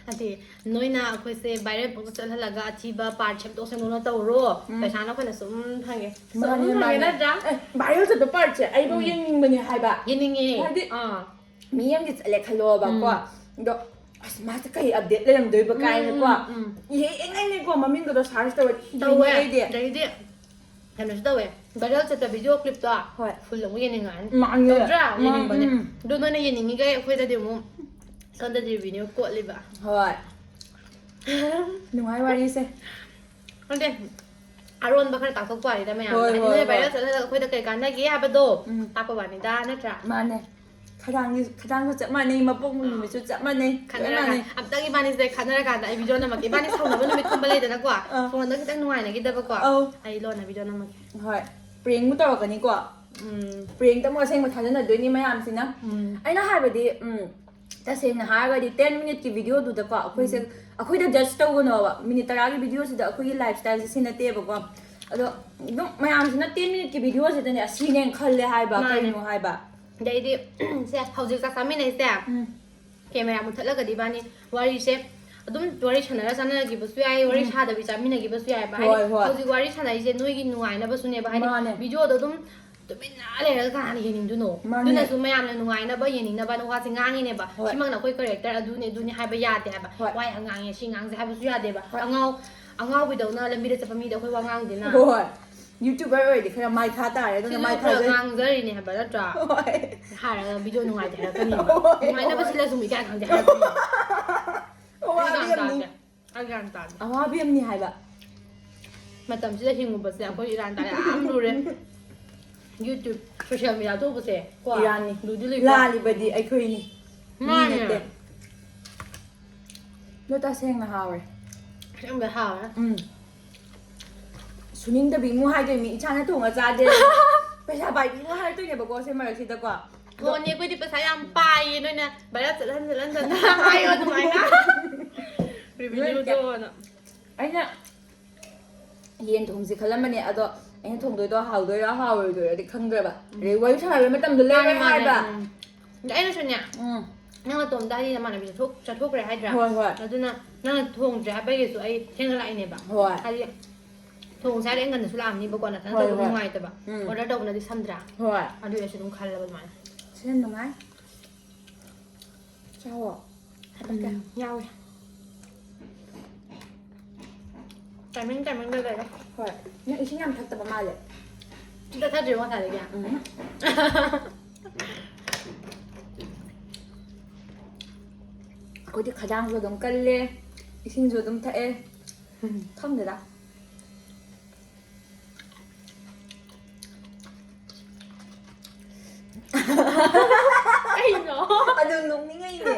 ꯍꯥꯏꯗꯤ ꯅꯣꯏꯅ ꯑꯩꯈꯣꯏꯁꯦ viral ꯄꯨꯡꯆꯠ ꯆꯠꯍꯜꯂꯒ ꯑꯊꯤꯕ part ꯁꯦꯝꯗꯣꯛ ꯁꯦꯝꯗꯣꯛꯅ ꯇꯧꯔꯣ, ꯎꯝ꯫ ꯄꯩꯁꯥꯅ ꯑꯩꯈꯣꯏꯅ ꯁꯨꯝ ꯐꯪꯉꯦ, ꯁꯨꯝ ꯃꯥꯅꯦ, ꯐꯪꯉꯦ ꯃꯥꯅꯦ꯫ ꯅꯠꯇ꯭ꯔꯥ? ꯑꯦ, viral ꯆꯠꯄ partꯁꯦ ꯑꯩꯕꯨ ꯎꯝ꯫ ꯌꯦꯡꯅꯤꯡꯕꯅꯦ ꯍꯥꯏꯕ꯫ ꯌꯦꯡꯅꯤꯡꯉꯦ꯫ ꯍꯥꯏꯗꯤ ꯑꯥ꯫ ꯃꯤ ꯑꯃꯒꯤ ꯆꯠꯂꯦ ꯈꯜꯂꯣꯕꯀꯣ꯫ ꯎꯝ꯫ ꯑꯗꯣ ꯑꯁ ꯃꯥꯁꯦ ꯀꯩ update ꯂꯩꯔꯝꯗꯣꯏꯕ ꯀꯥꯏꯅꯀꯣ꯫ ꯎꯝ, ꯎꯝ, ꯎꯝ꯫ ꯌꯦꯡꯉꯩꯅꯦꯀꯣ ꯃꯃꯤꯡꯗꯨꯗ search ꯇꯧꯔ ꯇꯧꯋꯦ꯫ ꯌꯦꯡꯉꯦ ꯑꯩꯗꯤ꯫ ꯑꯗꯩꯗꯤ ꯀꯩꯅꯣꯁꯨ ꯇꯧꯋꯦ, viral ꯆꯠꯄ video clipꯇꯣ ꯍꯣꯏ꯫ full ꯑꯃꯨꯛ ꯌꯦꯡꯅꯤꯡꯉꯛꯑꯅꯤ꯫ ꯃꯥꯅꯦ꯫ ꯇꯧꯗ꯭ꯔꯥ? ꯃꯥ-, ꯌꯦꯡꯅꯤꯡꯕꯅꯦ꯫ ꯎꯝ꯫ ꯑꯗꯣ ꯅꯣꯏꯅ ꯌꯦꯡꯅꯤꯡꯉꯤꯈꯩ ꯑꯩꯈꯣꯏꯗꯗꯤ ꯑꯃꯨꯛ ꯁꯣꯝꯗꯗꯤ revenue ꯀꯣꯠꯂꯤꯕ꯫ ꯍꯣꯏ꯫ ꯅꯨꯡꯉꯥꯏ ꯋꯥꯔꯤꯁꯦ꯫ ꯈꯪꯗꯦ, ꯑꯔꯣꯟꯕ ꯈꯔ ꯇꯥꯛꯊꯣꯛꯄ ꯋꯥꯅꯤꯗ ꯃꯌꯥꯝ꯫ ꯍꯣꯏ, ꯍꯥꯏꯗꯤ ꯍꯣꯏ, ꯅꯣꯏ ꯍꯣꯏ꯫ viral ꯆꯠꯂꯒ ꯑꯩꯈꯣꯏꯗ ꯀꯩ ꯀꯥꯟꯅꯒꯦ ꯍꯥꯏꯕꯗꯣ ꯎꯝ꯫ ꯇꯥꯛꯄ ꯋꯥꯅꯤꯗ, ꯅꯠꯇ꯭ꯔꯥ? ꯃꯥꯅꯦ꯫ ꯈꯗꯥꯡꯒꯤ, ꯈꯗꯥꯡꯁꯨ ꯆꯞ ꯃꯥꯟꯅꯩ, ꯃꯄꯣꯛ ꯅꯨꯃꯤꯠꯁꯨ ꯆꯞ ꯃꯥꯟꯅꯩ, ꯂꯣꯏ ꯈꯟꯅꯔꯀꯥꯟꯗ, ꯃꯥꯟꯅꯩ꯫ ꯑꯝꯇꯪ ꯏꯕꯥꯅꯤꯁꯦ ꯈꯟꯅꯔꯀꯥꯟꯗ ꯑꯩ video ꯅꯝꯃꯛꯀꯦ꯫ ꯏꯕꯥꯅꯤ ꯁꯥꯎꯅꯕ ꯅꯨꯃꯤꯠꯀꯨꯝꯕ ꯂꯩꯗꯅꯀꯣ, ꯑꯥ꯫ phoneꯗ ꯈꯤꯇꯪ ꯅꯨꯡꯉꯥꯏꯅꯈꯤꯗꯕꯀꯣ, ꯑꯧ꯫ ꯑꯩ ꯂꯣꯟꯅ video ꯅꯝꯃꯛꯀꯦ꯫ ꯍꯣꯏ꯫ Prankꯕꯨ ꯇꯧꯔꯛꯀꯅꯤꯀꯣ꯫ ꯎꯝ꯫ Prankꯇ ꯑꯃꯨꯛ ꯑꯁꯦꯡꯕ ꯊꯥꯖꯅꯗꯣꯏꯅꯤ ꯃꯌꯥꯝꯁꯤꯅ꯫ ꯎꯝ꯫ ꯑꯩꯅ ꯍꯥꯏꯕꯗꯤ, ꯎꯝ, ꯇꯁꯦꯡꯅ ꯍꯥꯏꯔꯒꯗꯤ ten minuteꯀꯤ videoꯗꯨꯗꯀꯣ ꯑꯩꯈꯣꯏꯁꯦ, ꯎꯝ꯫ ꯑꯩꯈꯣꯏꯗ judge ꯇꯧꯒꯅꯣꯕ꯫ Minute ꯇꯔꯥꯒꯤ videoꯁꯤꯗ ꯑꯩꯈꯣꯏꯒꯤ lifestyleꯁꯦ ꯁꯤ ꯅꯠꯇꯦꯕꯀꯣ꯫ ꯑꯗꯣ ꯑꯗꯨꯝ ꯃꯌꯥꯝꯁꯤꯅ ten minuteꯀꯤ videoꯁꯤꯗꯅꯦ ꯑꯁꯤꯅꯦꯅ ꯈꯜꯂꯦ ꯍꯥꯏꯕ꯫ ꯃꯥꯅꯦ꯫ ꯀꯩꯅꯣ ꯍꯥꯏꯕ? ꯑꯗꯩꯗꯤ ꯁꯦ, ꯍꯧꯖꯤꯛ ꯆꯥꯛ ꯆꯥꯃꯤꯟꯅꯩꯁꯦ, ꯎꯝ꯫ camera ꯃꯨꯠꯊꯠꯂꯒꯗꯤ ꯏꯕꯥꯅꯤ ꯋꯥꯔꯤꯁꯦ ꯑꯗꯨꯝ ꯋꯥꯔꯤ ꯁꯥꯟꯅꯔ ꯆꯥꯟꯅꯈꯤꯕꯁꯨ ꯌꯥꯏ, ꯋꯥꯔꯤ ꯎꯝ꯫ ꯁꯥꯗꯕꯤ ꯆꯥꯃꯤꯟꯅꯈꯤꯕꯁꯨ ꯌꯥꯏꯕ꯫ ꯍꯣꯏ, ꯍꯥꯏꯗꯤ ꯍꯣꯏ꯫ ꯍꯧꯖꯤꯛ ꯋꯥꯔꯤ ꯁꯥꯟꯅꯔꯤꯁꯦ ꯅꯣꯏꯒꯤ ꯅꯨꯡꯉꯥꯏꯅꯕꯁꯨꯅꯦꯕ꯫ ꯍꯥꯏꯗꯤ ꯃꯥꯅꯦ꯫ videoꯗꯣ ꯑꯗꯨꯝ ꯇꯨꯃꯤꯟꯅ ꯂꯩꯔꯒ ꯀꯅꯥꯅ ꯌꯦꯡꯅꯤꯡꯗꯣꯏꯅꯣ? ꯃꯥꯅꯦ꯫ ꯑꯗꯨꯅꯁꯨ ꯃꯌꯥꯝꯅ ꯅꯨꯡꯉꯥꯏꯅꯕ, ꯌꯦꯡꯅꯤꯡꯅꯕ ꯋꯥꯁꯦ ꯉꯥꯡꯉꯤꯅꯦꯕ꯫ ꯍꯣꯏ꯫ ꯁꯤꯃꯛꯅ ꯑꯩꯈꯣꯏ character ꯑꯗꯨꯅꯦ ꯑꯗꯨꯅꯦ ꯍꯥꯏꯕ ꯌꯥꯗꯦ ꯍꯥꯏꯕ꯫ ꯍꯣꯏ꯫ ꯋꯥ ꯌꯥꯝ ꯉꯥꯡꯉꯦ, ꯁꯤ ꯉꯥꯡꯁꯦ ꯍꯥꯏꯕꯁꯨ ꯌꯥꯗꯦꯕ꯫ ꯍꯣꯏ꯫ ꯑꯉꯥꯎ-, ꯑꯉꯥꯎꯕꯤꯗꯧꯅ ꯂꯝꯕꯤꯗ ꯆꯠꯄ ꯃꯤꯗ ꯑꯩꯈꯣꯏ ꯋꯥ ꯉꯥꯡꯗꯦꯅ꯫ ꯍꯣꯏ꯫ YouTuber ꯑꯣꯏꯔꯗꯤ ꯈꯔ ꯃꯥꯏ ꯊꯥ ꯇꯥꯔꯦ, ꯑꯗꯨꯅ ꯁꯤꯁꯨ ꯃꯥꯏ ꯈꯔ ꯊꯥꯖꯩ꯫ ꯉꯥꯡꯖꯔꯤꯅꯦ ꯍꯥꯏꯕ ꯅꯠꯇ꯭ꯔꯥ? ꯍꯣꯏ꯫ ꯍꯥꯏꯔꯒ video ꯅꯨꯡꯉꯥꯏꯇꯦ ꯍꯥꯏꯔꯛꯀꯅꯤ꯫ ꯍꯣꯏ, ꯅꯨꯡꯉꯥꯏꯅꯕ ꯍꯣꯏ꯫ ꯁꯤꯜꯂꯁꯨ ꯃꯤ ꯀꯌꯥ ꯈꯪꯗꯦ ꯍꯥꯏꯔꯛꯀꯅꯤ꯫ ꯑꯋꯥꯕꯤ ꯑꯩ ꯒ꯭ꯌꯥꯟ ꯑꯃꯅꯤ꯫ ꯇꯥꯗꯦ꯫ ꯑꯩ ꯒ꯭ꯌꯥꯟ ꯇꯥꯗꯦ꯫ ꯑꯋꯥꯕꯤ ꯑꯃꯅꯤ ꯍꯥꯏꯕ꯫ ꯃꯇꯝꯁꯤꯗ ꯍꯤꯡꯉꯨꯕꯁꯦ ꯑꯩꯈꯣꯏ ꯏꯔꯥꯟ ꯇꯥꯔꯦ ꯌꯥꯝ ꯂꯨꯔꯦ꯫ YouTube, social media ꯊꯣꯛꯄꯁꯦ ꯀꯣ꯫ ꯏꯔꯥꯟꯅꯤ꯫ ꯂꯨꯗꯤ ꯂꯨꯏꯀꯣ꯫ ꯂꯥꯜꯂꯤꯕꯗꯤ ꯑꯩꯈꯣꯏꯅꯤ꯫ ꯃꯤ ꯃꯥꯅꯦ꯫ ꯅꯠꯇꯦ꯫ ꯑꯗꯣ ꯇꯁꯦꯡꯅ ꯍꯥꯎꯔꯦ꯫ ꯑꯁꯦꯡꯕ ꯍꯥꯎꯔꯦ꯫ ꯎꯝ꯫ ꯁꯨꯅꯤꯡꯗꯕꯤ ꯏꯃꯨꯡ ꯍꯥꯏꯗꯣꯏꯅꯤ, ꯏꯁꯥꯅ ꯊꯣꯡꯉ ꯆꯥꯗꯦ꯫ ꯄꯩꯁꯥ ꯄꯥꯏꯕꯤ ꯏꯃꯨꯡ ꯍꯥꯏꯔꯛꯇꯣꯏꯅꯦꯕꯀꯣ ꯁꯤ ꯃꯔꯛꯁꯤꯗꯀꯣ꯫ ꯑꯗꯣ ꯍꯣꯅꯦ, ꯑꯩꯈꯣꯏꯗꯤ ꯄꯩꯁꯥ ꯌꯥꯝ ꯄꯥꯏꯌꯦ, ꯅꯣꯏꯅ viral ꯆꯠꯍꯟ ꯆꯠꯍꯟꯗꯅ ꯍꯥꯏꯌꯣ ꯑꯗꯨꯃꯥꯏꯅ꯫ Revenueꯗꯣꯅ꯫ ꯑꯩꯅ ꯌꯦꯟ ꯊꯣꯡꯁꯦ ꯈꯜꯂꯝꯕꯅꯦ, ꯑꯗꯣ ꯑꯩꯅ ꯊꯣꯡꯗꯣꯏꯗꯣ ꯍꯥꯎꯗꯣꯏꯔꯥ ꯍꯥꯎꯔꯣꯏꯗꯣꯏꯔꯥꯗꯤ ꯈꯪꯗ꯭ꯔꯕ꯫ ꯑꯗꯩ ꯋꯥꯔꯤ ꯁꯥꯟꯅꯕꯩ ꯃꯇꯝꯗꯣ ꯂꯩꯔꯣꯏ ꯃꯥꯅꯦ, ꯃꯥꯅꯦ, ꯍꯥꯏꯕ꯫ ꯎꯝ꯫ ꯑꯗ ꯑꯩꯅꯁꯨꯅꯦ, ꯎꯝ꯫ ꯅꯪ ꯅꯇꯣꯝꯗ ꯍꯥꯏꯗꯤ ꯅꯃꯥꯟꯅꯕꯤ ꯆꯠꯊꯣꯛ- ꯆꯠꯊꯣꯛꯈ꯭ꯔꯦ ꯍꯥꯏꯗ꯭ꯔꯥ? ꯍꯣꯏ, ꯍꯣꯏ꯫ ꯑꯗꯨꯅ ꯅꯪꯅ ꯊꯣꯡꯗ꯭ꯔꯦ ꯍꯥꯏꯕꯒꯤꯁꯨ ꯑꯩ ꯊꯦꯡꯅ ꯂꯥꯛꯏꯅꯦꯕ꯫ ꯍꯣꯏ꯫ ꯍꯥꯏꯗꯤ ꯊꯣꯡꯁꯦ ꯍꯥꯏꯔꯗꯤ ꯑꯩ ꯉꯟꯅꯁꯨ ꯂꯥꯛꯑꯝꯅꯤꯕꯀꯣ, ꯅꯊꯟꯗ ꯍꯣꯏ, ꯇꯧꯕꯗꯣ ꯍꯣꯏ꯫ ꯅꯨꯡꯉꯥꯏꯇꯕ꯫ ꯎꯝ꯫ Order ꯇꯧꯕꯅꯗꯤ ꯁꯝꯗ꯭ꯔꯥ? ꯍꯣꯏ꯫ ꯑꯗꯨꯒꯤ ꯑꯩꯁꯨ ꯑꯗꯨꯝ ꯈꯜꯂꯕ ꯑꯗꯨꯃꯥꯏꯅ꯫ ꯁꯤꯅ ꯅꯨꯡꯉꯥꯏ꯫ ꯆꯥꯎꯋꯣ꯫ ꯍꯥꯄꯛꯀꯦ꯫ ꯎꯝ, ꯌꯥꯎꯋꯦ꯫ Timing timingꯗ ꯂꯩꯔꯦ꯫ ꯍꯣꯏ꯫ ꯅꯪ ꯏꯁꯤꯡ ꯌꯥꯝ ꯊꯛꯇꯕ ꯃꯥꯜꯂꯦ꯫ ꯁꯨꯡꯊꯛ ꯊꯛꯇ꯭ꯔꯤꯕꯣ ꯉꯁꯥꯏꯗꯒꯤ? ꯎꯝ꯫ ꯑꯩꯈꯣꯏꯗꯤ ꯈꯗꯥꯡꯁꯨ ꯑꯗꯨꯝ ꯀꯜꯂꯦ, ꯏꯁꯤꯡꯁꯨ ꯑꯗꯨꯝ ꯊꯛꯑꯦ꯫ ꯈꯪꯗꯦꯗ꯫ ꯀꯩꯅꯣ? ꯑꯗꯨꯝ ꯅꯣꯛꯅꯤꯡꯉꯩꯅꯦ꯫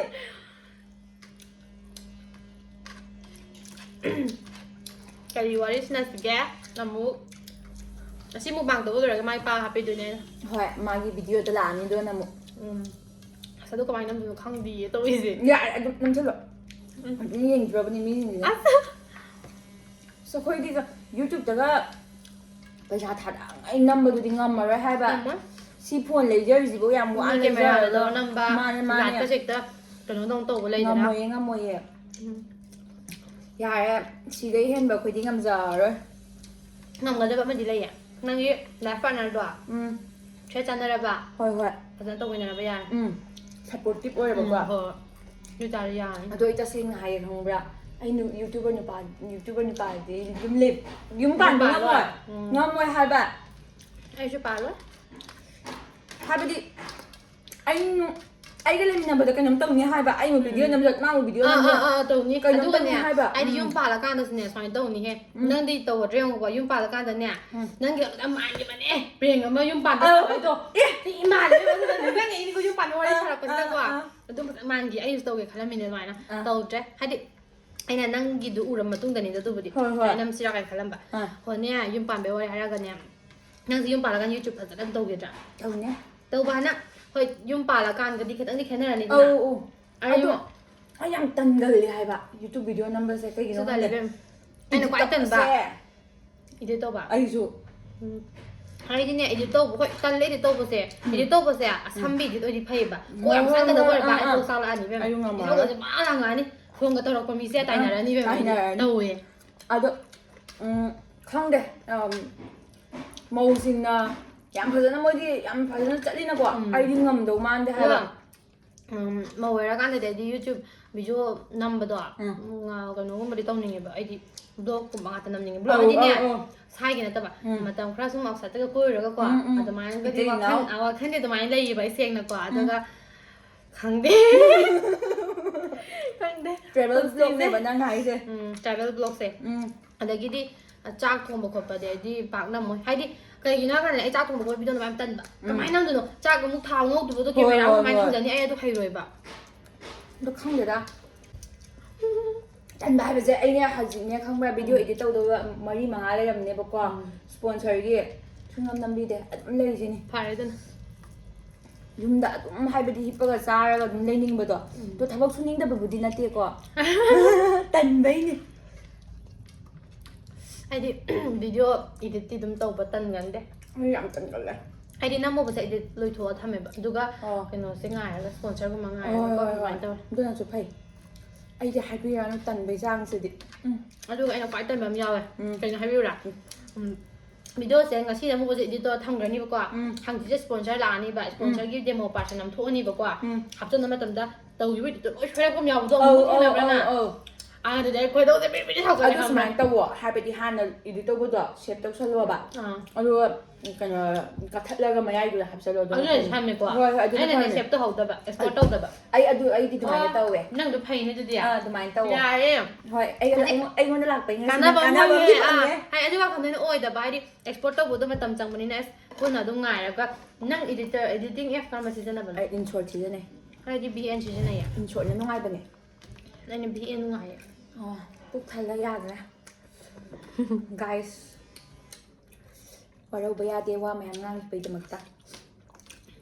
ꯀꯔꯤ ꯋꯥꯔꯤ ꯁꯥꯟꯅꯁꯤꯒꯦ? ꯑꯃꯨꯛ ꯑꯁꯤ mukbang ꯇꯧꯕ ꯂꯣꯏꯔꯒ ꯃꯥꯏ ꯄꯥꯛ ꯍꯥꯞꯄꯤꯗꯣꯏꯅꯦ ꯑꯩꯅ꯫ ꯍꯣꯏ, ꯃꯥꯒꯤ videoꯗ ꯂꯥꯛꯑꯅꯤ ꯑꯗꯨꯅ ꯑꯃꯨꯛ꯫ ꯎꯝ꯫ ꯑꯁ, ꯑꯗꯨ ꯀꯃꯥꯏꯅ ꯅꯝꯗꯣꯏꯅꯣ ꯈꯪꯗꯤꯌꯦ ꯇꯧꯔꯤꯁꯦ꯫ ꯌꯥꯔꯦ, ꯑꯗꯨꯝ ꯅꯝꯁꯤꯜꯂꯣ꯫ ꯎꯝ꯫ ꯑꯗꯨꯝ ꯌꯦꯡꯗ꯭ꯔꯕꯅꯤ ꯃꯤꯁꯤꯡꯁꯤꯅ꯫ ꯑꯁ! ꯑꯁ, ꯑꯩꯈꯣꯏꯗꯤ YouTubeꯇꯒ ꯄꯩꯁꯥ ꯊꯥꯗꯉꯩ ꯅꯝꯕꯗꯨꯗꯤ ꯉꯝꯃꯔꯣꯏ ꯍꯥꯏꯕ꯫ ꯉꯝꯃꯣꯏ꯫ ꯁꯤ phone ꯂꯩꯖꯔꯤꯁꯤꯕꯨ ꯌꯥꯝ ꯋꯥꯅ ꯃꯤ cameraꯗ ꯂꯩꯖꯔꯒ꯫ ꯅꯝꯕ, ꯃꯥꯅꯦ, ꯃꯥꯅꯦ꯫ lightꯀꯁꯦ ꯍꯦꯛꯇ ꯀꯩꯅꯣ ꯇꯧꯅ ꯇꯧꯕ ꯂꯩꯗꯅ꯫ ꯉꯝꯃꯣꯏꯌꯦ, ꯉꯝꯃꯣꯏꯌꯦ꯫ ꯎꯝ꯫ ꯌꯥꯔꯦ, ꯁꯤꯗꯩ ꯍꯦꯟꯕ ꯑꯩꯈꯣꯏꯗꯤ ꯉꯝꯖꯔꯔꯣꯏ꯫ ꯉꯝꯒꯗꯕ ꯑꯃꯗꯤ ꯂꯩꯌꯦ꯫ ꯅꯪꯒꯤ life partnerꯗꯣ ꯎꯝ꯫ ꯁꯦꯠ ꯆꯥꯟꯅꯔꯕ, ꯍꯣꯏ, ꯍꯣꯏ꯫ ꯐꯖꯅ ꯇꯧꯃꯤꯟꯅꯔꯕ ꯌꯥꯔꯦ꯫ ꯎꯝ꯫ Supportive ꯑꯣꯏꯔꯕꯀꯣ꯫ ꯎꯝ, ꯍꯣꯏ, ꯍꯣꯏ꯫ ꯑꯗꯨ ꯑꯣꯏꯇꯥꯔꯗꯤ ꯌꯥꯔꯅꯤ꯫ ꯑꯗꯣ ꯑꯩ ꯇꯁꯦꯡꯅ ꯍꯥꯏꯒꯦ ꯈꯪꯕ꯭ꯔꯥ? ꯑꯩ ꯅꯨ-, YouTuber ꯅꯨꯄꯥ, YouTuber ꯅꯨꯄꯥꯗꯤ ꯌꯨꯝ ꯂꯩ-, ꯌꯨꯝ ꯄꯥꯟꯕ ꯄꯥꯜꯂꯣꯏ꯫ ꯉꯝꯃꯣꯏ꯫ ꯎꯝ꯫ ꯉꯝꯃꯣꯏ ꯍꯥꯏꯕ꯫ ꯑꯩꯁꯨ ꯄꯥꯜꯂꯣꯏ꯫ ꯍꯥꯏꯕꯗꯤ ꯑꯩ ꯅꯨ-, ꯑꯩꯒ ꯂꯩꯃꯤꯟꯅꯕꯗ ꯀꯩꯅꯣꯝ ꯇꯧꯅꯤ ꯍꯥꯏꯕ꯫ ꯑꯩ ꯑꯃꯨꯛ video ꯎꯝ꯫ ꯅꯝꯖꯜ-, ꯃꯥ ꯑꯃꯨꯛ video ꯑꯥ, ꯑꯥ, ꯅꯝꯖꯜ-, ꯑꯥ, ꯇꯧꯅꯤ꯫ ꯀꯩꯅꯣꯝ ꯑꯗꯨꯒꯅꯦ, ꯇꯧꯅꯤ ꯍꯥꯏꯕ꯫ ꯑꯩꯗꯤ ꯎꯝ꯫ ꯌꯨꯝ ꯄꯥꯜꯂꯀꯥꯟꯗꯁꯨꯅꯦ ꯁꯨꯃꯥꯏꯅ ꯇꯧꯅꯤꯍꯦ꯫ ꯎꯝ꯫ ꯅꯪꯗꯤ ꯇꯧꯒꯗ꯭ꯔꯥ ꯌꯦꯡꯉꯨꯀꯣ, ꯌꯨꯝ ꯄꯥꯜꯂꯀꯥꯟꯗꯅꯦ, ꯎꯝ꯫ ꯅꯪꯒꯤ ꯑꯗꯨꯝ ꯃꯥꯟꯈꯤꯕꯅꯦ, ꯄ꯭ꯔꯦꯡ ꯑꯃ ꯌꯨꯝ ꯄꯥꯟꯕ ꯑꯧ꯫ ꯇꯧꯕꯩꯗꯣ꯫ ꯑꯦ! ꯁꯤ ꯏꯃꯥꯟꯅꯕꯤ ꯑꯃꯗꯨꯅ ꯅꯤꯡꯁꯤꯡꯉꯛꯏꯅꯤꯀꯣ, ꯌꯨꯝ ꯄꯥꯟꯕ ꯋꯥꯔꯤ ꯑꯥ, ꯁꯥꯔꯛꯄꯁꯤꯗꯀꯣ꯫ ꯑꯥ, ꯑꯥ꯫ ꯑꯗꯨꯝ ꯐꯖꯅ ꯃꯥꯟꯈꯤ꯫ ꯑꯩꯁꯨ ꯇꯧꯒꯦ ꯈꯜꯂꯝꯃꯤꯅꯦ ꯑꯗꯨꯃꯥꯏꯅ꯫ ꯑꯥ꯫ ꯇꯧꯗ꯭ꯔꯦ꯫ ꯍꯥꯏꯗꯤ, ꯑꯩꯅ ꯅꯪꯒꯤꯗꯨ ꯎꯔ ꯃꯇꯨꯡꯗꯅꯤꯗ ꯑꯗꯨꯕꯨꯗꯤ꯫ ꯍꯣꯏ, ꯍꯣꯏ꯫ ꯑꯗꯨꯃꯥꯏꯅ ꯅꯝꯁꯤꯔꯥ ꯀꯥꯏꯅ ꯈꯜꯂꯝꯕ꯫ ꯑꯥ꯫ ꯍꯣꯅꯦ, ꯌꯨꯝ ꯄꯥꯟꯕꯩ ꯋꯥꯔꯤ ꯍꯥꯏꯔꯒꯅꯦ, ꯅꯪꯁꯦ ꯌꯨꯝ ꯄꯥꯜꯂꯀꯥꯟꯗ YouTube ꯐꯖꯅ ꯇꯧꯒꯗ꯭ꯔꯥ? ꯇꯧꯅꯦ꯫ ꯇꯧꯕ ꯍꯥꯏꯅ, ꯍꯣꯏ, ꯌꯨꯝ ꯄꯥꯜꯂꯀꯥꯟꯗꯗꯤ ꯈꯤꯇꯪꯗꯤ ꯈꯦꯠꯅꯔꯅꯤꯗꯅ꯫ ꯑꯧ, ꯑꯧ꯫ ꯑꯩ ꯑꯗꯣ ꯌꯨꯝ ꯑꯩ ꯌꯥꯝ ꯇꯟꯒꯜꯂꯦ ꯍꯥꯏꯕ YouTube video ꯅꯝꯕꯁꯦ, ꯀꯩꯒꯤꯅꯣ ꯁꯨ ꯇꯜꯂꯦ ꯈꯪꯗꯦ꯫ ꯏꯕꯦꯝ꯫ ꯑꯩꯅ ꯈ꯭ꯋꯥꯏ ꯇꯟꯕ꯫ Edit ꯇꯧꯕ꯫ ꯑꯩꯁꯨ꯫ ꯎꯝ꯫ ꯍꯥꯏꯗꯤꯅꯦ, edit ꯇꯧꯕ, ꯍꯣꯏ, ꯇꯜꯂꯦ edit ꯇꯧꯕꯁꯦ꯫ Edit ꯇꯧꯕꯁꯦ ꯑꯁꯝꯕꯤ edit ꯑꯣꯏꯗꯤ ꯐꯩꯌꯦꯕ꯫ ꯀꯣꯛ ꯌꯥꯝ ꯍꯣꯏ, ꯆꯪꯒꯗꯕ ꯍꯣꯏ, ꯑꯣꯏꯔꯕ ꯑꯥ, ꯑꯥ꯫ ꯑꯩ ꯀꯣꯛ ꯆꯥꯛꯂꯛꯑꯅꯤ ꯏꯕꯦꯝꯃ꯫ ꯑꯩꯁꯨ ꯉꯝꯃꯔꯣꯏ꯫ ꯏꯁꯧꯒꯁꯦ ꯃꯥ ꯂꯥꯡꯉꯛꯑꯅꯤ꯫ ꯐꯣꯟꯒ ꯇꯧꯔꯛꯄ ꯃꯤꯁꯦ ꯇꯥꯏꯅꯔꯅꯤ ꯏꯕꯦꯝꯃ꯫ ꯇꯥꯏꯅꯔꯅꯤ꯫ ꯇꯧꯋꯦ꯫ ꯑꯗꯣ, ꯎꯝ, ꯈꯪꯗꯦ꯫ ꯎꯝ, ꯃꯧꯁꯤꯡꯅ ꯌꯥꯝ ꯐꯖꯅ, ꯃꯣꯏꯗꯤ ꯌꯥꯝ ꯐꯖꯅ ꯆꯠꯂꯤꯅꯀꯣ꯫ ꯎꯝ꯫ ꯑꯩꯗꯤ ꯉꯝꯗꯧ ꯃꯥꯟꯗꯦ ꯍꯥꯏꯕ꯫ ꯑꯗꯣ, ꯎꯝ, ꯃꯧ ꯑꯣꯏꯔꯀꯥꯟꯗꯗꯤ ꯑꯩꯗꯤ YouTube video ꯅꯝꯕꯗꯣ, ꯎꯝ꯫ ꯎꯝ, ꯀꯩꯅꯣꯒꯨꯝꯕꯗꯤ ꯇꯧꯅꯤꯡꯉꯦꯕ꯫ ꯑꯩꯗꯤ vlogꯀꯨꯝꯕ ꯉꯥꯛꯇ ꯅꯝꯅꯤꯡꯉꯦ꯫ Vlog ꯑꯧ, ꯍꯥꯏꯗꯤꯅꯦ, ꯑꯧ, ꯑꯧ꯫ ꯁꯥꯏꯒꯤ ꯅꯠꯇꯕ꯫ ꯎꯝ꯫ ꯃꯇꯝ ꯈꯔ ꯁꯨꯝ outsideꯇꯒ ꯀꯣꯏꯔꯨꯔꯒꯀꯣ, ꯎꯝ, ꯎꯝ꯫ ꯑꯗꯨꯃꯥꯏꯅꯒꯗꯤ ꯏꯆꯤꯜ ꯏꯅꯥꯎ꯫ ꯋꯥꯈꯜ, ꯑ, ꯋꯥꯈꯜꯗꯤ ꯑꯗꯨꯃꯥꯏꯅ ꯂꯩꯌꯦꯕ ꯑꯩ ꯁꯦꯡꯅꯀꯣ꯫ ꯎꯝ꯫ ꯑꯗꯨꯒ ꯈꯪꯗꯦ꯫ Travel ꯄꯨꯟꯁꯤꯁꯦ꯫ Vlogꯅꯦꯕ ꯅꯪꯅ ꯍꯥꯏꯁꯦ꯫ ꯎꯝ, travel vlogꯁꯦ꯫ ꯎꯝ꯫ ꯑꯗꯒꯤꯗꯤ, ꯑ, ꯆꯥꯛ ꯊꯣꯡꯕ ꯈꯣꯠꯄꯗꯤ ꯑꯩꯗꯤ ꯄꯥꯛ ꯅꯝꯃꯣꯏ꯫ ꯍꯥꯏꯗꯤ, ꯀꯩꯒꯤꯅꯣ ꯍꯥꯏ ꯀꯥꯟꯗ ꯑꯩ ꯆꯥꯛ ꯊꯣꯡꯕ ꯈꯣꯠꯄ videoꯗꯣ ꯃꯌꯥꯝ ꯇꯟꯕ꯫ ꯎꯝ꯫ ꯀꯃꯥꯏꯅ ꯅꯝꯗꯣꯏꯅꯣ? ꯆꯥꯛ ꯑꯃꯨꯛ ꯊꯥꯎ ꯉꯧꯗꯨꯕꯗꯣ ꯍꯣꯏ, camera ꯍꯣꯏ, ꯀꯃꯥꯏꯅ ꯍꯣꯏ꯫ ꯊꯥꯡꯖꯅꯤ? ꯑꯩ ꯑꯗꯨ ꯍꯩꯔꯣꯏꯕ꯫ ꯑꯗꯣ ꯈꯪꯗꯦꯗ꯫ ꯇꯟꯕ ꯍꯥꯏꯕꯁꯦ ꯑꯩꯅ ꯍꯧꯖꯤꯛꯅꯦ ꯈꯪꯕ꯭ꯔꯥ, video ꯎꯝ꯫ Edit ꯇꯧꯗꯧꯕ ꯃꯔꯤ ꯃꯉꯥ ꯂꯩꯔꯝꯅꯦꯕꯀꯣ꯫ ꯎꯝ꯫ Sponsorꯒꯤ ꯁꯨꯡꯅꯝ ꯅꯝꯕꯤꯗꯦ꯫ ꯑꯗꯨꯝ ꯂꯩꯔꯤꯁꯤꯅꯤ꯫ ꯐꯔꯦ ꯑꯗꯨꯅ꯫ ꯌꯨꯝꯗ ꯑꯗꯨꯝ ꯍꯥꯏꯕꯗꯤ ꯍꯤꯞꯄꯒ ꯆꯥꯔꯒ ꯑꯗꯨꯝ ꯂꯩꯅꯤꯡꯕꯗꯣ꯫ ꯎꯝ꯫ ꯑꯗꯣ ꯊꯕꯛ ꯁꯨꯅꯤꯡꯗꯕꯕꯨꯗꯤ ꯅꯠꯇꯦꯀꯣ꯫ ꯇꯟꯕꯩꯅꯤ꯫ ꯑꯩꯗꯤ video editꯇꯤ ꯑꯗꯨꯝ ꯇꯧꯕ ꯇꯟꯒꯟꯗꯦ꯫ ꯑꯩ ꯌꯥꯝ ꯇꯟꯒꯜꯂꯦ꯫ ꯑꯩꯗꯤ ꯅꯝꯃꯨꯕꯁꯦ edit ꯂꯣꯏꯊꯣꯛꯑ ꯊꯝꯃꯦꯕ꯫ ꯑꯗꯨꯒ ꯑꯣ꯫ ꯀꯩꯅꯣꯁꯦ ꯉꯥꯏꯔꯒ, sponsorꯒꯨꯝꯕ ꯍꯣꯏ, ꯉꯥꯏꯔꯒꯀꯣ, ꯍꯣꯏ, ꯍꯣꯏ꯫ ꯑꯗꯨꯃꯥꯏꯅ ꯇꯧꯋꯦ꯫ ꯑꯗꯨꯅꯁꯨ ꯐꯩ꯫ ꯑꯩꯗꯤ ꯍꯥꯏꯕꯤꯔꯛꯑꯅꯨ ꯇꯟꯕꯩ ꯆꯥꯡꯁꯤꯗꯤ꯫ ꯎꯝ꯫ ꯑꯗꯨꯒ ꯑꯩꯅ ꯈ꯭ꯋꯥꯏ ꯇꯟꯕ ꯑꯃ ꯌꯥꯎꯋꯦ꯫ ꯎꯝ꯫ ꯀꯩꯅꯣ ꯍꯥꯏꯕꯤꯌꯨꯔꯥ? ꯎꯝ꯫ Videoꯁꯦ ꯉꯁꯤ ꯅꯝꯃꯨꯕꯁꯦ edit ꯇꯧꯔ ꯊꯝꯈ꯭ꯔꯅꯤꯕꯀꯣ꯫ ꯎꯝ꯫ ꯍꯪꯆꯤꯠꯁꯦ sponsor ꯂꯥꯛꯑꯅꯤꯕ꯫ ꯎꯝ꯫ Sponsorꯒꯤ demo partꯁꯦ ꯅꯝꯊꯣꯛꯑꯅꯤꯕꯀꯣ꯫ ꯎꯝ꯫ ꯍꯥꯞꯆꯟꯕ ꯃꯇꯝꯗ ꯇꯧꯈꯤꯕ editꯇꯣ ꯂꯣꯏ ꯁꯣꯏꯔꯛꯄ ꯑꯃ ꯌꯥꯎꯕꯗꯣ ꯑꯧ, ꯑꯃꯨꯛ ꯑꯧ, ꯊꯦꯡꯅꯕ꯭ꯔꯥ ꯅꯪ? ꯑꯧ, ꯑꯧ꯫ ꯑꯗꯨꯗꯤ ꯑꯩ ꯈꯣꯏꯗꯧꯁꯦ ꯕ꯭ꯔꯤ ꯕ꯭ꯔꯤ ꯁꯥꯎꯒꯠꯂꯦ ꯑꯗꯨ ꯈꯪꯕ꯭ꯔꯥ? ꯁꯨꯃꯥꯏꯅ ꯇꯧꯋꯣ꯫ ꯍꯥꯏꯕꯗꯤ ꯍꯥꯟꯅ edit ꯇꯧꯕꯗꯣ save ꯇꯧꯁꯜꯂꯣꯕ꯫ ꯑꯥ꯫ ꯑꯗꯨꯒ ꯀꯩꯅꯣ ꯀꯛꯊꯠꯂꯒ ꯃꯌꯥꯏꯗꯨꯗ ꯍꯥꯞꯆꯜꯂꯣ ꯑꯗꯨꯅ ꯑꯗꯨꯅ ꯐꯅꯤ꯫ ꯁꯝꯃꯦꯀꯣ꯫ ꯍꯣꯏ, ꯍꯣꯏ, ꯑꯗꯨꯅ ꯑꯩꯅꯅꯦ ꯐꯅꯤ꯫ Save ꯇꯧꯍꯧꯗꯕ, export ꯇꯧꯗꯕ꯫ ꯑꯩ ꯑꯗꯨ, ꯑꯩꯗꯤ ꯑꯗꯨꯃꯥꯏꯅ ꯑꯣ, ꯇꯧꯋꯦ꯫ ꯅꯪꯗꯣ ꯐꯩꯅꯦ ꯑꯗꯨꯗꯤ꯫ ꯑꯥ, ꯑꯗꯨꯃꯥꯏꯅ ꯇꯧꯋꯣ꯫ ꯌꯥꯏꯌꯦ꯫ ꯍꯣꯏ, ꯑꯩ, ꯍꯥꯏꯗꯤ ꯑꯩꯉꯣꯟ-, ꯑꯩꯉꯣꯟꯗ ꯂꯥꯛꯄꯩ ꯉꯁꯤ ꯀꯥꯟꯅꯕ ꯅꯪ ꯀꯥꯟꯅꯕ ꯑꯃ ꯑꯃꯗꯤ ꯐꯪꯉꯦ, ꯑꯥ, ꯐꯪꯉꯦ꯫ ꯍꯥꯏꯗꯤ ꯑꯗꯨ ꯋꯥꯈꯜꯗ ꯑꯩꯅ ꯑꯣꯏꯗꯕ, ꯍꯥꯏꯗꯤ export ꯇꯧꯕꯗꯣ ꯃꯇꯝ ꯆꯪꯕꯅꯤꯅ ꯑꯁ ꯄꯨꯟꯅ ꯑꯗꯨꯝ ꯉꯥꯏꯔꯒ꯫ ꯅꯪ editor, editing app ꯀꯔꯝꯕ ꯁꯤꯖꯤꯟꯅꯕꯅꯣ? ꯑꯩ InShot ꯁꯤꯖꯤꯟꯅꯩ꯫ ꯑꯩꯗꯤ V N ꯁꯤꯖꯤꯟꯅꯩꯌꯦ꯫ InShotꯅ ꯅꯨꯡꯉꯥꯏꯕꯅꯦ꯫ ꯑꯩꯅ V N ꯅꯨꯡꯉꯥꯏꯌꯦ꯫ ꯑꯣ, ꯄꯨꯛ ꯊꯜꯂꯦ ꯌꯥꯗ꯭ꯔꯦ꯫ Guys, ꯋꯥꯔꯧꯕ ꯌꯥꯗꯦ ꯋꯥ ꯃꯌꯥꯝ ꯉꯥꯡꯈꯤꯕꯩꯗꯃꯛꯇ꯫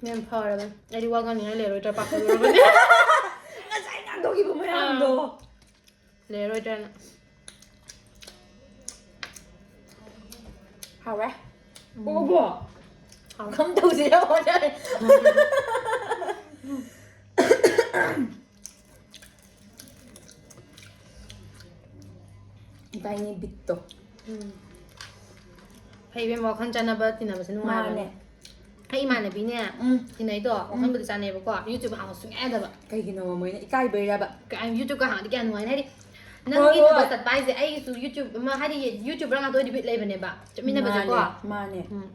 ꯌꯥꯝ ꯐꯔꯕꯅꯦ꯫ ꯑꯩꯗꯤ ꯋꯥ ꯉꯥꯡꯅꯤꯡꯉꯥꯏ ꯂꯩꯔꯣꯏꯗ꯭ꯔꯥ ꯄꯥꯈꯠꯂꯨꯔꯕꯅꯦ꯫ ꯉꯁꯥꯏ ꯉꯥꯡꯊꯣꯛꯈꯤꯕ ꯃꯌꯥꯝꯗꯣ꯫ ꯑꯥ꯫ ꯂꯩꯔꯣꯏꯗ꯭ꯔꯥꯅ꯫ ꯍꯥꯎꯔꯦ꯫ ꯑꯣꯕꯣ꯫ ꯀꯝ ꯇꯧꯁꯤꯔ ꯍꯣꯠꯅꯔꯦ꯫ ꯏꯕꯥꯏꯅꯤ ꯕꯤꯠꯇꯣ꯫ ꯎꯝ꯫ ꯐꯩ ꯏꯕꯦꯝꯃ, ꯋꯥꯈꯜ ꯆꯥꯟꯅꯕ ꯇꯤꯟꯅꯕꯁꯦ ꯅꯨꯡꯉꯥꯏꯕꯅꯦ꯫ ꯃꯥꯅꯦ꯫ ꯑꯩ ꯏꯃꯥꯟꯅꯕꯤꯅꯦ ꯎꯝ꯫ ꯇꯤꯟꯅꯩꯗꯣ ꯎꯝ꯫ ꯋꯥꯈꯜꯕꯨꯗꯤ ꯆꯥꯟꯅꯩꯕꯀꯣ, YouTube ꯍꯥꯡꯕ ꯁꯨꯡꯌꯥ ꯌꯥꯗꯕ꯫ ꯀꯩꯒꯤꯅꯣ ꯃꯣꯏꯅ ꯏꯀꯥꯏꯕꯩꯔꯕ? ꯀ-, YouTube ꯀ ꯍꯥꯡꯉꯗꯤ ꯀꯌꯥ ꯅꯨꯡꯉꯥꯏꯅꯤ ꯍꯥꯏꯗꯤ꯫ ꯍꯣꯏ, ꯅꯪꯒꯤ ꯍꯣꯏ꯫ ꯊꯕꯛ ꯆꯠꯄ ꯍꯥꯏꯁꯦ ꯑꯩꯒꯤꯁꯨ YouTube ꯑꯃ ꯍꯥꯏꯗꯤ YouTuber ꯉꯥꯛꯇ ꯑꯣꯏꯗꯤ ꯕꯤꯠ ꯂꯩꯕꯅꯦꯕ ꯆꯠꯃꯤꯟꯅꯕꯁꯦꯀꯣ꯫ ꯃꯥꯅꯦ, ꯃꯥꯅꯦ꯫ ꯎꯝ꯫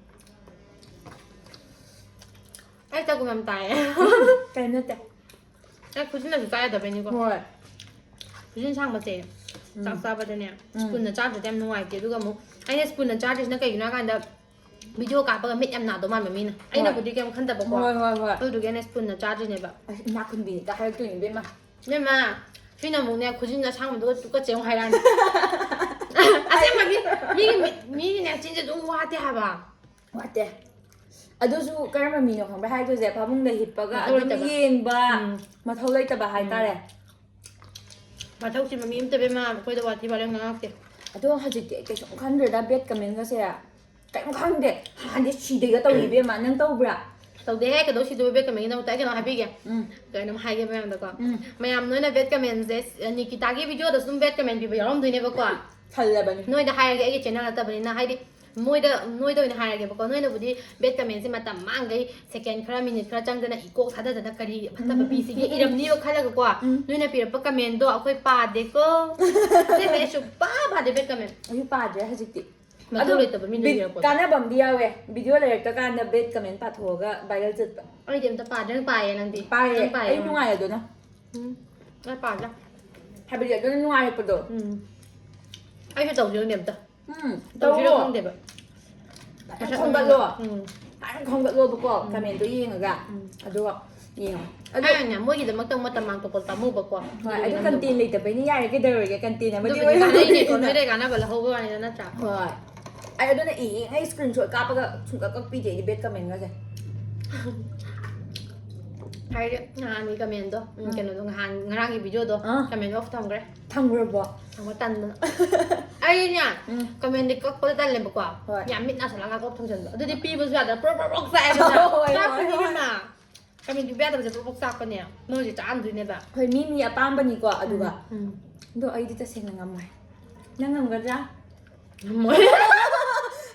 ꯑꯩ ꯆꯒꯨꯝ ꯌꯥꯝ ꯇꯥꯏꯌꯦ꯫ ꯀꯩꯝ ꯅꯠꯇꯦ꯫ ꯑꯩ ꯈꯨꯖꯤꯟꯅꯁꯨ ꯆꯥ ꯌꯥꯗꯕꯩꯅꯤꯀꯣ꯫ ꯍꯣꯏ꯫ ꯈꯨꯖꯤꯟ ꯁꯥꯡꯕꯁꯦ ꯎꯝ꯫ ꯆꯥꯛ ꯆꯥꯕꯗꯅꯦ ꯎꯝ꯫ Spoon ꯅ ꯆꯥꯗ꯭ꯔꯗꯤ ꯌꯥꯝ ꯅꯨꯡꯉꯥꯏꯇꯦ꯫ ꯑꯗꯨꯒ ꯑꯃꯨꯛ ꯑꯩꯅ spoon ꯅ ꯆꯥꯗ꯭ꯔꯤꯁꯤꯅ ꯀꯩꯒꯤꯅꯣ ꯍꯥꯏꯀꯥꯟꯗ video ꯀꯥꯞꯄꯒ ꯃꯤꯠ ꯌꯥꯝ ꯅꯥꯗꯧ ꯃꯥꯟꯕ ꯃꯤꯅ꯫ ꯍꯣꯏ꯫ ꯑꯩꯅꯕꯨꯗꯤ ꯀꯩꯝ ꯈꯟꯗꯕꯀꯣ꯫ ꯍꯣꯏ, ꯍꯣꯏ, ꯍꯣꯏ꯫ ꯑꯗꯨꯗꯨꯒꯤ ꯑꯩꯅ spoon ꯅ ꯆꯥꯗ꯭ꯔꯤꯅꯦꯕ꯫ ꯑꯁ, ꯏꯅꯥꯛ ꯈꯨꯟꯕꯤꯅꯤꯒ ꯍꯥꯏꯔꯛꯇꯣꯏꯅꯤ ꯏꯕꯦꯝꯃ꯫ ꯏꯕꯦꯝꯃ, ꯁꯤꯅ ꯑꯃꯨꯛꯅꯦ ꯈꯨꯖꯤꯟ ꯑꯁꯥꯡꯕꯗꯨꯒ ꯇꯨꯀꯠꯆꯩ ꯑꯃꯨꯛ ꯍꯥꯏꯔꯛꯑꯅꯤ꯫ ꯑꯁꯦꯡꯕꯒꯤ ꯃꯤꯒꯤ ꯃꯤ-, ꯃꯤꯒꯤꯅꯦ ꯆꯤꯟꯁꯦ ꯑꯗꯨꯝ ꯋꯥꯠꯇꯦ ꯍꯥꯏꯕ꯫ ꯋꯥꯠꯇꯦ꯫ ꯑꯗꯨꯁꯨ ꯀꯔꯝꯕ ꯃꯤꯅꯣ ꯈꯪꯕ꯭ꯔꯥ ꯍꯥꯏꯗꯣꯏꯁꯦ? ꯐꯃꯨꯡꯗ ꯍꯤꯞꯄꯒ ꯃꯊꯧ ꯑꯗꯨꯝ ꯂꯩꯇꯕ꯫ ꯌꯦꯡꯕ, ꯎꯝ꯫ ꯃꯊꯧ ꯂꯩꯇꯕ ꯎꯝ꯫ ꯍꯥꯏꯇꯥꯔꯦ꯫ ꯃꯊꯧ ꯆꯤꯟꯕ ꯃꯤ ꯑꯝꯇ ꯏꯕꯦꯝꯃ ꯑꯩꯈꯣꯏꯗ ꯋꯥꯊꯤ ꯋꯥꯔꯦꯝ ꯉꯥꯡꯉꯛꯇꯦ꯫ ꯑꯗꯣ ꯍꯧꯖꯤꯛꯇꯤ ꯑꯩ ꯀꯩꯁꯨꯝ ꯈꯟꯗ꯭ꯔꯦꯗ bad comment ꯒꯁꯦ꯫ ꯀꯩꯝ ꯈꯪꯗꯦ꯫ ꯍꯥꯟꯗꯤ ꯁꯤꯗꯩꯒ ꯇꯧꯏ ꯏꯕꯦꯝꯃ꯫ ꯅꯪ ꯇꯧꯕ꯭ꯔꯥ? ꯇꯧꯗꯦꯍꯦ, ꯀꯩꯗꯧ ꯁꯤꯗꯣꯏꯕ bad comment ꯒꯤꯗꯃꯛꯇ? ꯑꯩ ꯀꯩꯅꯣ ꯍꯥꯏꯕꯤꯒꯦ꯫ ꯎꯝ꯫ ꯀꯩꯅꯣꯝ ꯍꯥꯏꯒꯦ ꯃꯌꯥꯝꯗꯀꯣ꯫ ꯎꯝ꯫ ꯃꯌꯥꯝ ꯅꯣꯏꯅ bad comment ꯁꯦ, ꯅꯤꯀꯤꯇꯥꯒꯤ video ꯗꯁꯨ ꯑꯗꯨꯝ bad comment ꯄꯤꯕ ꯌꯥꯎꯔꯝꯗꯣꯏꯅꯦꯕꯀꯣ꯫ ꯊꯜꯂꯕꯅꯤ꯫ ꯅꯣꯏꯗ ꯍꯥꯏꯔꯒꯦ, ꯑꯩꯒꯤ channel ꯅꯠꯇꯕꯅꯤꯅ, ꯍꯥꯏꯗꯤ ꯃꯣꯏꯗ, ꯅꯣꯏꯗ ꯑꯣꯏꯅ ꯍꯥꯏꯔꯒꯦꯕꯀꯣ꯫ ꯅꯣꯏꯅꯕꯨꯗꯤ bad comment ꯁꯦ ꯃꯇꯝ ꯃꯥꯡꯈꯩ second ꯈꯔ minute ꯈꯔ ꯆꯪꯗꯅ ꯏꯀꯣꯛ ꯊꯥꯗꯗꯅ ꯀꯔꯤ ꯐꯠꯇꯕ ꯎꯝ꯫ ꯄꯤꯁꯤꯒꯦ ꯏꯔꯝꯅꯤꯕ ꯈꯜꯂꯒꯀꯣ꯫ ꯎꯝ꯫ ꯅꯣꯏꯅ ꯄꯤꯔꯛꯄ comment ꯗꯣ ꯑꯩꯈꯣꯏ ꯄꯥꯗꯦꯀꯣ꯫ ꯑꯁꯦꯡꯕ ꯑꯩ ꯁꯨꯡꯄꯥ ꯄꯥꯗꯦ bad comment꯫ ꯑꯩꯁꯨ ꯄꯥꯗ꯭ꯔꯦ ꯍꯧꯖꯤꯛꯇꯤ꯫ ꯃꯊꯧ ꯑꯗꯣ ꯂꯩꯇꯕ ꯃꯤꯅ ꯕꯤꯠ ꯏꯔꯛꯄꯗꯣ꯫ ꯀꯥꯟꯅꯕ ꯑꯃꯗꯤ ꯌꯥꯎꯋꯦ, video ꯂꯩꯔꯛꯇ꯭ꯔꯀꯥꯟꯗ bad comment ꯄꯥꯊꯣꯛꯑꯒ viral ꯆꯠꯄ꯫ ꯑꯩꯗꯤ ꯑꯝꯇ ꯄꯥꯗ꯭ꯔꯦ, ꯅꯪ ꯄꯥꯏꯌꯦ ꯅꯪꯗꯤ? ꯄꯥꯏꯌꯦ, ꯅꯪ ꯄꯥꯏꯌꯦ, ꯑꯩ ꯎꯝ꯫ ꯅꯨꯡꯉꯥꯏ ꯑꯗꯨꯅ꯫ ꯎꯝ, ꯑꯩ ꯄꯥꯗ꯭ꯔꯦ꯫ ꯍꯥꯏꯕꯗꯤ ꯑꯗꯨꯅ ꯅꯨꯡꯉꯥꯏꯔꯛꯄꯗꯣ꯫ ꯎꯝ꯫ ꯑꯩꯁꯨ ꯇꯧꯗꯣꯏꯅꯦ ꯑꯝꯇ꯫ ꯎꯝ, ꯇꯧꯁꯤꯔ ꯇꯧꯋꯣ꯫ ꯈꯪꯗꯦꯕ꯫ ꯐꯖꯅ ꯈꯣꯝꯒꯠꯂꯣ꯫ ꯎꯝ꯫ ꯐꯖꯅ ꯈꯣꯝꯒꯠꯂꯣꯕꯀꯣ, ꯎꯝ꯫ Comment ꯗꯣ ꯌꯦꯡꯉꯒ꯫ ꯎꯝ꯫ ꯑꯗꯨꯒ ꯌꯦꯡꯉꯣ꯫ ꯑꯗꯣ ꯑꯩꯅꯅꯦ, ꯃꯣꯏꯒꯤꯗꯃꯛꯇ ꯃꯇꯝ ꯃꯥꯡꯊꯣꯛꯄ ꯄꯥꯝꯃꯨꯕꯀꯣ꯫ ꯍꯣꯏ, ꯑꯗꯨꯒꯤ ꯑꯗꯨ ꯅꯪꯗꯣ content ꯂꯩꯇꯕꯩꯅꯤ, ꯌꯥꯔꯦ, ꯀꯩꯗꯧꯔꯒꯦ? Content ꯑꯃꯗꯤ ꯑꯗꯨꯕꯨꯗꯤ ꯑꯣꯏꯍꯧꯗꯣꯏꯅꯤꯅ꯫ ꯀꯥꯟꯅꯩꯅꯦꯀꯣ, ꯅꯣꯏꯗꯩ ꯀꯥꯟꯅꯕ ꯂꯧꯍꯧꯕ ꯋꯥꯅꯤꯗ, ꯅꯠꯇ꯭ꯔꯥ? ꯍꯣꯏ꯫ ꯑꯩ ꯑꯗꯨꯅ ꯏꯔꯤꯉꯩ screenshot ꯀꯥꯞꯄꯒ ꯁꯨꯡꯀꯛ ꯀꯛꯄꯤꯗꯦ ꯑꯩꯗꯤ bad comment ꯒꯁꯦ꯫ ꯍꯥꯏꯗꯤ ꯅꯍꯥꯟꯒꯤ ꯀꯃꯦꯟꯗꯣ, ꯎꯝ, ꯎꯝ꯫ ꯀꯩꯅꯣꯗꯣ, ꯅꯍꯥꯟ ꯉꯔꯥꯡꯒꯤ ꯚꯤꯗꯤꯑꯣꯗꯣ ꯑꯥ꯫ ꯀꯃꯦꯟ ꯑꯣꯐ ꯊꯝꯈ꯭ꯔꯦ꯫ ꯊꯝꯈ꯭ꯔꯕꯣ? ꯊꯝꯕ ꯇꯟꯗꯅ꯫ ꯑꯩꯅꯦ ꯎꯝ꯫ ꯀꯃꯦꯟꯗꯤ ꯀꯛꯄꯗ ꯇꯜꯂꯦꯕꯀꯣ꯫ ꯍꯣꯏ꯫ ꯌꯥꯝ ꯃꯤꯠ ꯅꯥꯁꯤꯜꯂꯛꯑꯒ ꯀꯣꯛ ꯊꯝꯖꯤꯟꯕ꯫ ꯑꯗꯨꯗꯤ ꯄꯤꯕꯁꯨ ꯌꯥꯗꯅ ꯄ꯭ꯔꯣꯛ ꯄ꯭ꯔꯣꯛ ꯄ꯭ꯔꯣꯛ ꯆꯥꯛꯑꯦꯗꯅ꯫ ꯍꯣꯏ, ꯍꯣꯏ, ꯆꯥꯛꯄꯅꯤ ꯍꯣꯏ꯫ ꯏꯕꯦꯝꯃ꯫ ꯀꯃꯦꯟ ꯄꯤꯕ ꯌꯥꯗꯕꯁꯦ ꯄ꯭ꯔꯣꯛ ꯄ꯭ꯔꯣꯛ ꯆꯥꯛꯄꯅꯦ꯫ ꯅꯣꯏꯁꯦ ꯆꯥꯛꯑꯝꯗꯣꯏꯅꯦꯕ꯫ ꯍꯣꯏ, ꯃꯤ ꯃꯤ ꯑꯄꯥꯝꯕꯅꯤꯀꯣ ꯑꯗꯨꯒ꯫ ꯎꯝ꯫ ꯑꯗꯣ ꯑꯩꯗꯤ ꯇꯁꯦꯡꯅ ꯉꯝꯃꯣꯏ꯫ ꯅꯪ ꯉꯝꯒꯗ꯭ꯔꯥ? ꯉꯝꯃꯣꯏ꯫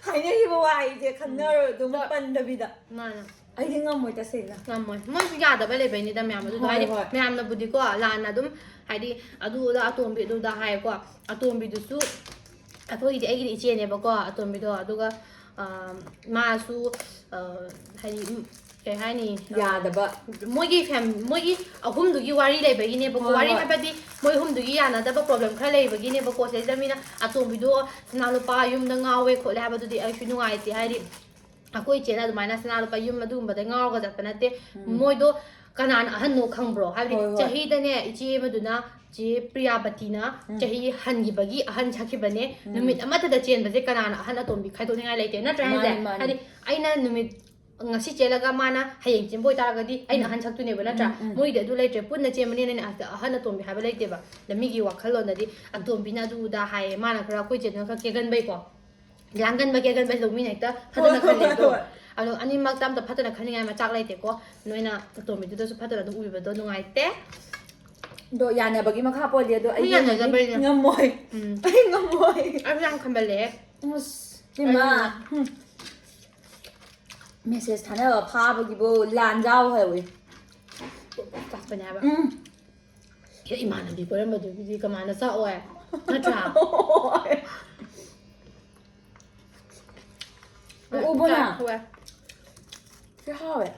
ꯍꯥꯏꯅꯈꯤꯕ ꯋꯥꯍꯩꯁꯦ ꯈꯪꯅꯔꯣꯏ ꯑꯗꯨꯝ ꯍꯣꯏ꯫ ꯄꯟꯗꯕꯤꯗ꯫ ꯃꯥꯅꯦ꯫ ꯑꯩꯗꯤ ꯉꯝꯃꯣꯏ ꯇꯁꯦꯡꯅ꯫ ꯉꯝꯃꯣꯏ꯫ ꯃꯣꯏꯁꯨ ꯌꯥꯗꯕ ꯂꯩꯕꯩꯅꯤꯗ ꯃꯌꯥꯝ ꯑꯗꯨꯗꯣ꯫ ꯍꯣꯏ, ꯍꯥꯏꯗꯤ ꯍꯣꯏ꯫ ꯃꯌꯥꯝꯅꯕꯨꯗꯤꯀꯣ ꯂꯥꯟꯅ ꯑꯗꯨꯝ ꯍꯥꯏꯗꯤ ꯑꯗꯨ ꯑꯗꯥ ꯑꯇꯣꯝꯕꯤ ꯑꯗꯨ ꯑꯗꯥ ꯍꯥꯏꯌꯦꯀꯣ꯫ ꯑꯇꯣꯝꯕꯤꯗꯨꯁꯨ ꯑꯩꯈꯣꯏꯒꯤꯗꯤ ꯑꯩꯒꯤꯗꯤ ꯏꯆꯦꯅꯦꯕꯀꯣ ꯑꯇꯣꯝꯕꯤꯗꯣ꯫ ꯑꯗꯨꯒ, ꯑ, ꯃꯥꯁꯨ, ꯑ, ꯍꯥꯏꯗꯤ, ꯎꯝ, ꯀꯩ ꯍꯥꯏꯅꯤ? ꯌꯥꯗꯕ꯫ ꯃꯣꯏꯒꯤ ꯐꯦꯝ-, ꯃꯣꯏꯒꯤ ꯑꯍꯨꯝꯗꯨꯒꯤ ꯋꯥꯔꯤ ꯂꯩꯕꯒꯤꯅꯦꯕꯀꯣ꯫ ꯍꯣꯏ, ꯋꯥꯔꯤ ꯍꯣꯏ꯫ ꯍꯥꯏꯕꯗꯤ ꯃꯣꯏ ꯑꯍꯨꯝꯗꯨꯒꯤ ꯌꯥꯅꯗꯕ ꯄ꯭ꯔꯣꯕ꯭ꯂꯦꯝ ꯈꯔ ꯂꯩꯕꯒꯤꯅꯦꯕꯀꯣ꯫ ꯁꯤꯗꯩꯁꯤꯗ ꯃꯤꯅ ꯑꯇꯣꯝꯕꯤꯗꯣ ꯁꯅꯥ ꯂꯨꯄꯥ ꯌꯨꯝꯗ ꯉꯥꯎꯋꯦ ꯈꯣꯠꯂꯦ ꯍꯥꯏꯕꯗꯨꯗꯤ ꯑꯩꯁꯨ ꯅꯨꯡꯉꯥꯏꯇꯦ꯫ ꯍꯥꯏꯗꯤ ꯑꯩꯈꯣꯏ ꯏꯆꯦꯅ ꯑꯗꯨꯃꯥꯏꯅ ꯁꯅꯥ ꯂꯨꯄꯥ ꯌꯨꯝ ꯑꯗꯨꯒꯨꯝꯕꯗ ꯉꯥꯎꯔꯒ ꯆꯠꯄ ꯅꯠꯇꯦ꯫ ꯎꯝ꯫ ꯃꯣꯏꯗꯣ ꯀꯅꯥꯅ ꯑꯍꯟꯅꯣ ꯈꯪꯕ꯭ꯔꯣ? ꯍꯥꯏꯕꯗꯤ ꯍꯣꯏ, ꯍꯣꯏ꯫ ꯆꯍꯤꯗꯅꯦ ꯏꯆꯦ ꯑꯃꯗꯨꯅ ꯆꯦ ꯄ꯭ꯔꯤꯌꯥꯕꯇꯤꯅ ꯎꯝ꯫ ꯆꯍꯤ ꯍꯟꯈꯤꯕꯒꯤ ꯑꯍꯟ ꯁꯛꯈꯤꯕꯅꯦ꯫ ꯎꯝ꯫ ꯅꯨꯃꯤꯠ ꯑꯃꯠꯇꯗ ꯆꯦꯟꯕꯁꯦ ꯀꯅꯥꯅ ꯑꯍꯟ ꯑꯇꯣꯝꯕꯤ ꯈꯥꯏꯗꯣꯛꯅꯤꯡꯉꯥꯏ ꯂꯩꯇꯦ, ꯅꯠꯇ꯭ꯔꯥ ꯍꯥꯏꯁꯦ? ꯃꯥꯅꯤ, ꯃꯥꯅꯤ꯫ ꯍꯥꯏꯗꯤ ꯑꯩꯅ ꯅꯨꯃꯤꯠ ꯉꯁꯤ ꯆꯦꯜꯂꯒ ꯃꯥꯅ ꯍꯌꯦꯡ ꯆꯦꯟꯕ ꯑꯣꯏꯇꯥꯔꯒꯗꯤ ꯑꯩꯅ ꯎꯝ꯫ ꯑꯍꯟ ꯁꯛꯇꯣꯏꯅꯦꯕ, ꯅꯠꯇ꯭ꯔꯥ? ꯎꯝ, ꯎꯝ꯫ ꯃꯣꯏꯗꯤ ꯑꯗꯨ ꯂꯩꯇ꯭ꯔꯦ, ꯄꯨꯟꯅ ꯆꯦꯟꯕꯅꯤꯅꯅꯦ, ꯑꯁ, ꯑꯍꯟ ꯑꯇꯣꯝꯕꯤ ꯍꯥꯏꯕ ꯂꯩꯇꯦꯕ꯫ ꯑꯗ ꯃꯤꯒꯤ ꯋꯥꯈꯜꯂꯣꯟꯗꯗꯤ ꯑꯇꯣꯝꯕꯤꯅ ꯑꯗꯨ ꯑꯗꯥ ꯍꯥꯏꯌꯦ, ꯃꯥꯅ ꯈꯔ ꯑꯩꯈꯣꯏ ꯆꯦꯗꯨꯅ ꯈꯔ ꯀꯦꯒꯟꯕꯩꯀꯣ, ꯂꯥꯡꯒꯟꯕ ꯀꯦꯒꯟꯕꯁꯨ ꯃꯤꯅ ꯍꯦꯛꯇ ꯐꯖꯅ ꯍꯣꯏ, ꯍꯣꯏ, ꯈꯜꯂꯦ꯫ ꯑꯗꯣ ꯍꯣꯏ꯫ ꯑꯗꯣ ꯑꯅꯤꯃꯛꯇ ꯑꯝꯇ ꯐꯠꯇꯅ ꯈꯟꯅꯤꯡꯉꯥꯏ ꯃꯆꯥꯛ ꯂꯩꯇꯦꯀꯣ꯫ ꯅꯣꯏꯅ ꯑꯇꯣꯝꯕꯤꯗꯨꯗꯁꯨ ꯐꯠꯇꯅ ꯑꯗꯨꯝ ꯎꯕꯤꯕꯗꯣ ꯅꯨꯡꯉꯥꯏꯇꯦ꯫ ꯑꯗꯣ ꯌꯥꯅꯕꯒꯤ ꯃꯈꯥ ꯄꯣꯜꯂꯤ꯫ ꯑꯗꯣ ꯑꯩ ꯃꯤ ꯌꯥꯅꯖꯕꯩꯅꯦ꯫ ꯉꯝꯃꯣꯏ꯫ ꯎꯝ꯫ ꯑꯩ ꯉꯝꯃꯣꯏ꯫ ꯑꯩꯁꯨ ꯌꯥꯝ ꯈꯟꯕꯜꯂꯦ꯫ ꯑꯁ, ꯏꯃꯥ꯫ ꯎꯝ꯫ ꯃꯦꯁꯦꯖ ꯊꯥꯅꯕ ꯐꯥꯕꯒꯤꯕꯨ ꯂꯥꯟ ꯌꯥꯎ ꯍꯧꯋꯤ꯫ ꯆꯥꯛꯄꯅꯦ ꯍꯥꯏꯕ꯫ ꯎꯝ꯫ ꯑꯦ, ꯏꯃꯥꯟꯅꯕꯤ ꯀꯣꯏꯔꯝꯕꯗꯨꯒꯤꯗꯤ ꯀꯃꯥꯏꯅ ꯆꯥꯛꯑꯣꯏ? ꯅꯠꯇ꯭ꯔꯥ? ꯍꯣꯏ꯫ ꯎ, ꯎꯕꯅ꯫ ꯆꯥꯛꯑꯣꯏ꯫ ꯁꯤ ꯍꯥꯎꯋꯦ꯫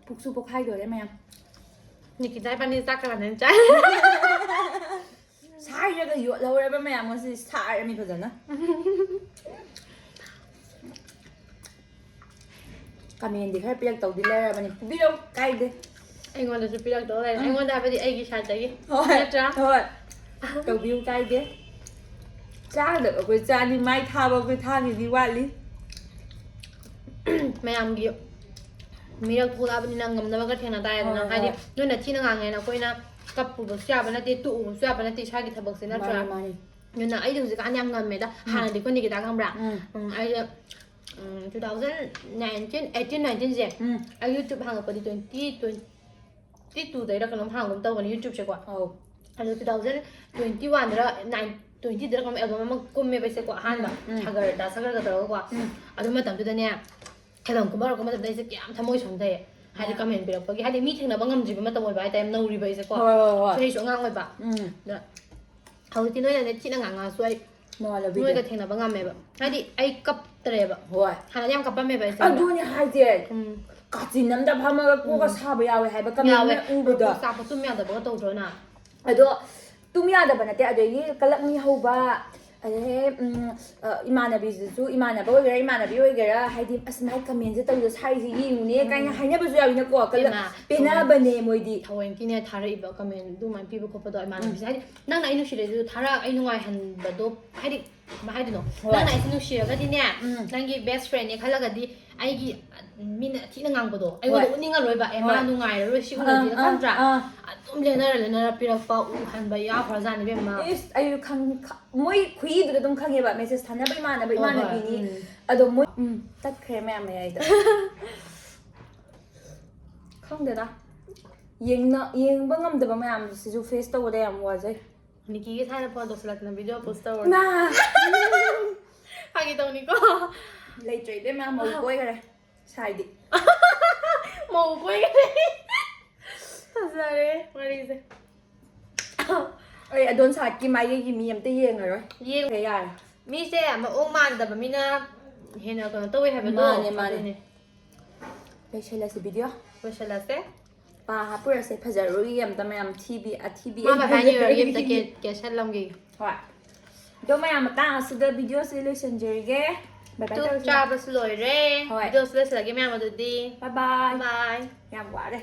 ꯄꯨꯛꯁꯨ ꯄꯣꯛꯈꯥꯏꯗꯣꯔꯦ ꯃꯌꯥꯝ꯫ ꯅꯤꯀꯤꯇꯥ ꯏꯕꯥꯅꯤ ꯆꯥꯛ ꯀꯅꯥꯅ ꯍꯦꯟꯅ ꯆꯥꯏ? ꯁꯥꯏꯔꯒ ꯌꯣꯠꯍꯧꯔꯕ ꯃꯌꯥꯝ ꯉꯁꯤ ꯁꯥꯔꯃꯤ ꯐꯖꯅ꯫ ꯀꯃꯦꯟꯗꯤ ꯈꯔ ꯄꯤꯔꯛꯇꯧꯗꯤ ꯂꯩꯔꯕꯅꯤ꯫ ꯄꯤꯔꯛꯎ, ꯀꯥꯏꯗꯦ꯫ ꯑꯩꯉꯣꯟꯗꯁꯨ ꯄꯤꯔꯛꯇꯧ ꯂꯩꯔꯦ꯫ ꯑꯩꯉꯣꯟꯗ ꯍꯥꯏꯕꯗꯤ ꯑꯩꯒꯤ ꯁꯥꯏꯠꯇꯒꯤ꯫ ꯍꯣꯏ, ꯅꯠꯇ꯭ꯔꯥ? ꯍꯣꯏ꯫ ꯇꯧꯕꯤꯌꯨ, ꯀꯥꯏꯗꯦ꯫ ꯆꯥꯒꯗꯕ ꯑꯩꯈꯣꯏ ꯆꯥꯅꯤ, ꯃꯥꯏ ꯊꯥꯕ ꯑꯩꯈꯣꯏ ꯊꯥꯒꯤꯗꯤ ꯋꯥꯠꯂꯤ꯫ ꯃꯌꯥꯝꯒꯤ ꯃꯤꯔꯛ ꯊꯣꯛꯂꯛꯑꯕꯅꯤꯅ ꯉꯝꯅꯕꯒ ꯊꯦꯡꯅ ꯇꯥꯔꯦꯗꯅ꯫ ꯍꯣꯏ, ꯍꯥꯏꯗꯤ ꯍꯣꯏ꯫ ꯅꯣꯏꯅ ꯊꯤꯅ ꯉꯥꯡꯉꯦꯅ ꯑꯩꯈꯣꯏꯅ ꯀꯞꯄꯨꯕꯁꯨ ꯌꯥꯕ ꯅꯠꯇꯦ, ꯇꯣꯛꯎꯕꯁꯨ ꯌꯥꯕ ꯅꯠꯇꯦ, ꯏꯁꯥꯒꯤ ꯊꯕꯛꯁꯦ, ꯅꯠꯇ꯭ꯔꯥ? ꯃꯥꯅꯤ, ꯃꯥꯅꯤ꯫ ꯑꯗꯨꯅ ꯑꯩꯗꯤ ꯍꯧꯖꯤꯛꯀꯥꯟ ꯌꯥꯝ ꯉꯝꯃꯦꯗ꯫ ꯎꯝ꯫ ꯍꯥꯟꯅꯗꯤ ꯑꯩꯈꯣꯏ ꯅꯤꯀꯤꯇꯥ ꯈꯪꯕ꯭ꯔꯥ? ꯎꯝ꯫ ꯎꯝ, ꯑꯩꯁꯦ ꯎꯝ, two thousand nineteen, eighteen, nineteen ꯁꯦ ꯎꯝ꯫ ꯑꯩ YouTube ꯍꯥꯡꯉꯛꯄꯗꯤ twenty, twenty two ꯗꯩꯔ ꯀꯩꯅꯣꯝ ꯍꯥꯡꯒꯨꯝ ꯇꯧꯕꯅꯤ YouTube ꯁꯦꯀꯣ꯫ ꯑꯧ꯫ ꯑꯗꯣ two thousand twenty one ꯗꯔ nine, twenty ꯗꯔ ꯀꯩꯅꯣꯝ album ꯑꯃ ꯀꯨꯝꯃꯦꯕ ꯑꯩꯁꯦꯀꯣ, ꯑꯍꯥꯟꯕ ꯎꯝ꯫ ꯁꯥꯒꯔ, ꯗꯥ ꯁꯥꯒꯔꯒ ꯇꯧꯔꯒꯀꯣ꯫ ꯎꯝ꯫ ꯑꯗꯨ ꯃꯇꯝꯗꯨꯗꯅꯦ, album ꯀꯨꯝꯕ ꯍꯧꯔꯛꯄ ꯃꯇꯝꯗ ꯑꯩꯁꯦ ꯀꯌꯥꯝ ꯊꯃꯣꯏ ꯁꯣꯛꯅꯩ꯫ ꯍꯥꯏꯗꯤ ꯌꯥ꯫ Comment ꯄꯤꯔꯛꯄꯒꯤ, ꯍꯥꯏꯗꯤ ꯃꯤ ꯊꯦꯡꯅꯕ ꯉꯝꯗ꯭ꯔꯤꯕ ꯃꯇꯝ ꯑꯣꯏꯕ ꯍꯥꯏꯇꯥꯔꯦ, ꯌꯥꯝ ꯅꯧꯔꯤꯕ ꯑꯩꯁꯦꯀꯣ꯫ ꯍꯣꯏ, ꯍꯣꯏ, ꯍꯣꯏ꯫ ꯆꯍꯤꯁꯨ ꯑꯉꯥꯡ ꯑꯣꯏꯕ꯫ ꯎꯝ꯫ ꯑꯗ ꯍꯧꯖꯤꯛꯇꯤ ꯅꯣꯏꯅꯅꯦ ꯊꯤꯅ ꯉꯥꯡꯉꯛꯑꯁꯨ ꯑꯩ ꯃꯋꯥ ꯂꯧꯕꯤꯗꯦ꯫ ꯅꯣꯏꯒ ꯊꯦꯡꯅꯕ ꯉꯝꯃꯦꯕ꯫ ꯍꯥꯏꯗꯤ ꯑꯩ ꯀꯞꯇ꯭ꯔꯦꯕ꯫ ꯍꯣꯏ꯫ ꯍꯥꯟꯅꯗꯤ ꯌꯥꯝ ꯀꯞꯄꯝꯃꯦꯕ ꯑꯩꯁꯦ꯫ ꯑꯗꯨꯅꯦ ꯍꯥꯏꯁꯦ꯫ ꯎꯝ꯫ ꯀꯥꯆꯤꯟ ꯑꯝꯗ ꯐꯝꯃꯒ ꯀꯣꯛꯀ ꯎꯝ꯫ ꯁꯥꯕ ꯌꯥꯎꯋꯦ ꯍꯥꯏꯕ comment ꯌꯥꯎꯋꯦ꯫ ꯎꯕꯗ꯫ ꯆꯥꯛꯄ ꯇꯨꯝ ꯌꯥꯗꯕꯒ ꯇꯧꯗ꯭ꯔꯣ ꯅꯪ? ꯑꯗꯣ ꯇꯨꯝ ꯌꯥꯗꯕ ꯅꯠꯇꯦ, ꯑꯗꯒꯤ ꯀꯂꯛ ꯃꯤ ꯍꯧꯕ, ꯑꯗꯩ, ꯎꯝ, ꯑ, ꯏꯃꯥꯟꯅꯕꯤꯁꯤꯁꯨ, ꯏꯃꯥꯟꯅꯕ ꯑꯣꯏꯒꯦꯔꯥ, ꯏꯃꯥꯟꯅꯕꯤ ꯑꯣꯏꯒꯦꯔꯥ, ꯍꯥꯏꯗꯤ, "ꯑꯁ, ꯃꯥꯏ commentꯁꯦ ꯇꯧꯔꯤꯗꯣ ꯁꯥꯏꯁꯦ ꯌꯦꯡꯉꯨꯅꯦ" ꯀꯥꯏꯅ ꯎꯝ꯫ ꯍꯥꯏꯅꯕꯁꯨ ꯌꯥꯎꯋꯤꯅꯀꯣ, ꯀꯂꯛ ꯏꯃꯥ, ꯄꯦꯟꯅꯕꯅꯦ ꯃꯣꯏꯗꯤ꯫ ꯊꯑꯣꯏꯀꯤꯅꯦ ꯊꯥꯔꯛꯏꯕ comment ꯑꯗꯨꯃꯥꯏꯅ ꯄꯤꯕ ꯈꯣꯠꯄꯗꯣ ꯏꯃꯥꯟꯅꯕꯤꯁꯦ꯫ ꯎꯝ꯫ ꯍꯥꯏꯗꯤ, ꯅꯪꯅ ꯑꯩ ꯅꯨꯡꯁꯤꯔꯁꯨ ꯊꯥꯔꯛ-, ꯑꯩ ꯅꯨꯡꯉꯥꯏꯍꯟꯕꯗꯣ, ꯍꯥꯏꯗꯤ, ꯀꯃꯥꯏ ꯍꯥꯏꯗꯣꯏꯅꯣ? ꯍꯣꯏ꯫ ꯅꯪꯅ ꯑꯩꯁꯦ ꯅꯨꯡꯁꯤꯔꯒꯗꯤꯅꯦ, ꯎꯝ꯫ ꯅꯪꯒꯤ best friendꯅꯦ ꯈꯜꯂꯒꯗꯤ, ꯑꯩꯒꯤ, ꯃꯤꯅ ꯊꯤꯅ ꯉꯥꯡꯕꯗꯣ ꯑꯩꯉꯣꯟꯗ ꯍꯣꯏ꯫ ꯎꯠꯅꯤꯡꯉꯔꯣꯏꯕ꯫ ꯑꯦ, ꯃꯥ ꯍꯣꯏ꯫ ꯅꯨꯡꯉꯥꯏꯔꯔꯣꯏ, ꯁꯤ ꯎꯔꯗꯤ, ꯑꯥ, ꯑꯥ, ꯈꯪꯗ꯭ꯔꯥ? ꯑꯥ꯫ ꯑꯗꯨꯝ ꯂꯦꯟꯅꯔ ꯂꯦꯟꯅꯔ ꯄꯤꯔꯛꯄ, ꯎꯍꯟꯕ ꯌꯥꯎꯈ꯭ꯔꯖꯥꯠꯅꯤ, ꯏꯕꯦꯝꯃ꯫ ꯏꯁ, ꯑꯩꯁꯨ ꯈꯪ-, ꯈ-, ꯃꯣꯏ ꯈꯨꯍꯤꯗꯨꯗ ꯑꯗꯨꯝ ꯈꯪꯉꯦꯕ, message ꯊꯥꯅꯕ ꯏꯃꯥꯟꯅꯕ, ꯍꯣꯏ, ꯍꯣꯏ, ꯏꯃꯥꯟꯅꯕꯤꯅꯤ꯫ ꯎꯝ꯫ ꯑꯗꯣ ꯃꯣꯏ, ꯎꯝ, ꯇꯠꯈ꯭ꯔꯦ ꯃꯌꯥꯝ ꯃꯌꯥꯏꯗ꯫ ꯈꯪꯗꯦꯗ꯫ ꯌꯦꯡꯅ-, ꯌꯦꯡꯕ ꯉꯝꯗꯕ ꯃꯌꯥꯝꯁꯤꯁꯨ face ꯇꯧꯕꯗ ꯌꯥꯝ ꯋꯥꯖꯩ꯫ ꯅꯤꯀꯤꯒꯤ ꯊꯥꯏꯅ phone ꯇꯧꯁꯤꯜꯂꯛꯇꯅ video post ꯇꯧꯔꯣ꯫ ꯅꯥ! ꯐꯥꯒꯤ ꯇꯧꯅꯤꯀꯣ꯫ ꯂꯩꯇ꯭ꯔꯦ ꯏꯕꯦꯝꯃ, ꯃꯧ ꯀꯣꯏꯈꯔꯦ꯫ ꯁꯥꯏꯗꯤ꯫ ꯃꯧ ꯀꯣꯏꯈꯔꯦ꯫ ꯐꯖꯔꯦ ꯋꯥꯔꯤꯁꯦ꯫ ꯑꯩ ꯑꯗꯣꯟ ꯁꯥꯏꯠꯀꯤ ꯃꯥꯏꯀꯩꯒꯤ ꯃꯤ ꯑꯝꯇ ꯌꯦꯡꯉꯔꯣꯏ꯫ ꯌꯦꯡ-, ꯌꯥꯔꯦ꯫ ꯃꯤꯁꯦ ꯃꯑꯣꯡ ꯃꯥꯟꯗꯕ ꯃꯤꯅ ꯍꯦꯟꯅ ꯀꯩꯅꯣ ꯇꯧꯋꯦ ꯍꯥꯏꯕꯗꯣ꯫ ꯃꯥꯅꯦ, ꯃꯥꯅꯦ꯫ ꯑꯗꯨꯅꯦ꯫ ꯂꯣꯏꯁꯤꯜꯂꯁꯤ video꯫ ꯂꯣꯏꯁꯤꯜꯂꯁꯦ꯫ ꯄꯥ ꯍꯥꯞꯄꯨꯔꯁꯦ, ꯐꯖꯔꯨꯏ ꯑꯝꯇ ꯃꯌꯥꯝ, ꯊꯤꯕꯤ, ꯑꯊꯤꯕꯤ ꯃꯥ ꯑꯩ ꯕꯥꯏ ꯍꯥꯏꯅꯤ ꯑꯣꯏꯔꯒ ꯑꯝꯇ ꯐꯖꯔꯨꯏ꯫ ꯀꯦ-, ꯀꯦꯁꯜꯂꯝꯒꯦ꯫ ꯍꯣꯏ꯫ ꯑꯗꯣ ꯃꯌꯥꯝ ꯃꯇꯥꯡ ꯑꯁꯤꯗ videoꯁꯦ ꯂꯣꯏꯁꯤꯟꯖꯔꯒꯦ꯫ Bye bye ꯇꯨ ꯇꯧꯔꯁꯤ꯫ ꯆꯥꯕꯁꯨ ꯂꯣꯏꯔꯦ꯫ ꯍꯣꯏ꯫ Videoꯁꯨ ꯂꯣꯏꯁꯤꯜꯂꯒꯦ ꯃꯌꯥꯝ ꯑꯗꯨꯗꯤ꯫ Bye bye꯫ Bye꯫ ꯌꯥꯝ ꯋꯥꯔꯦ꯫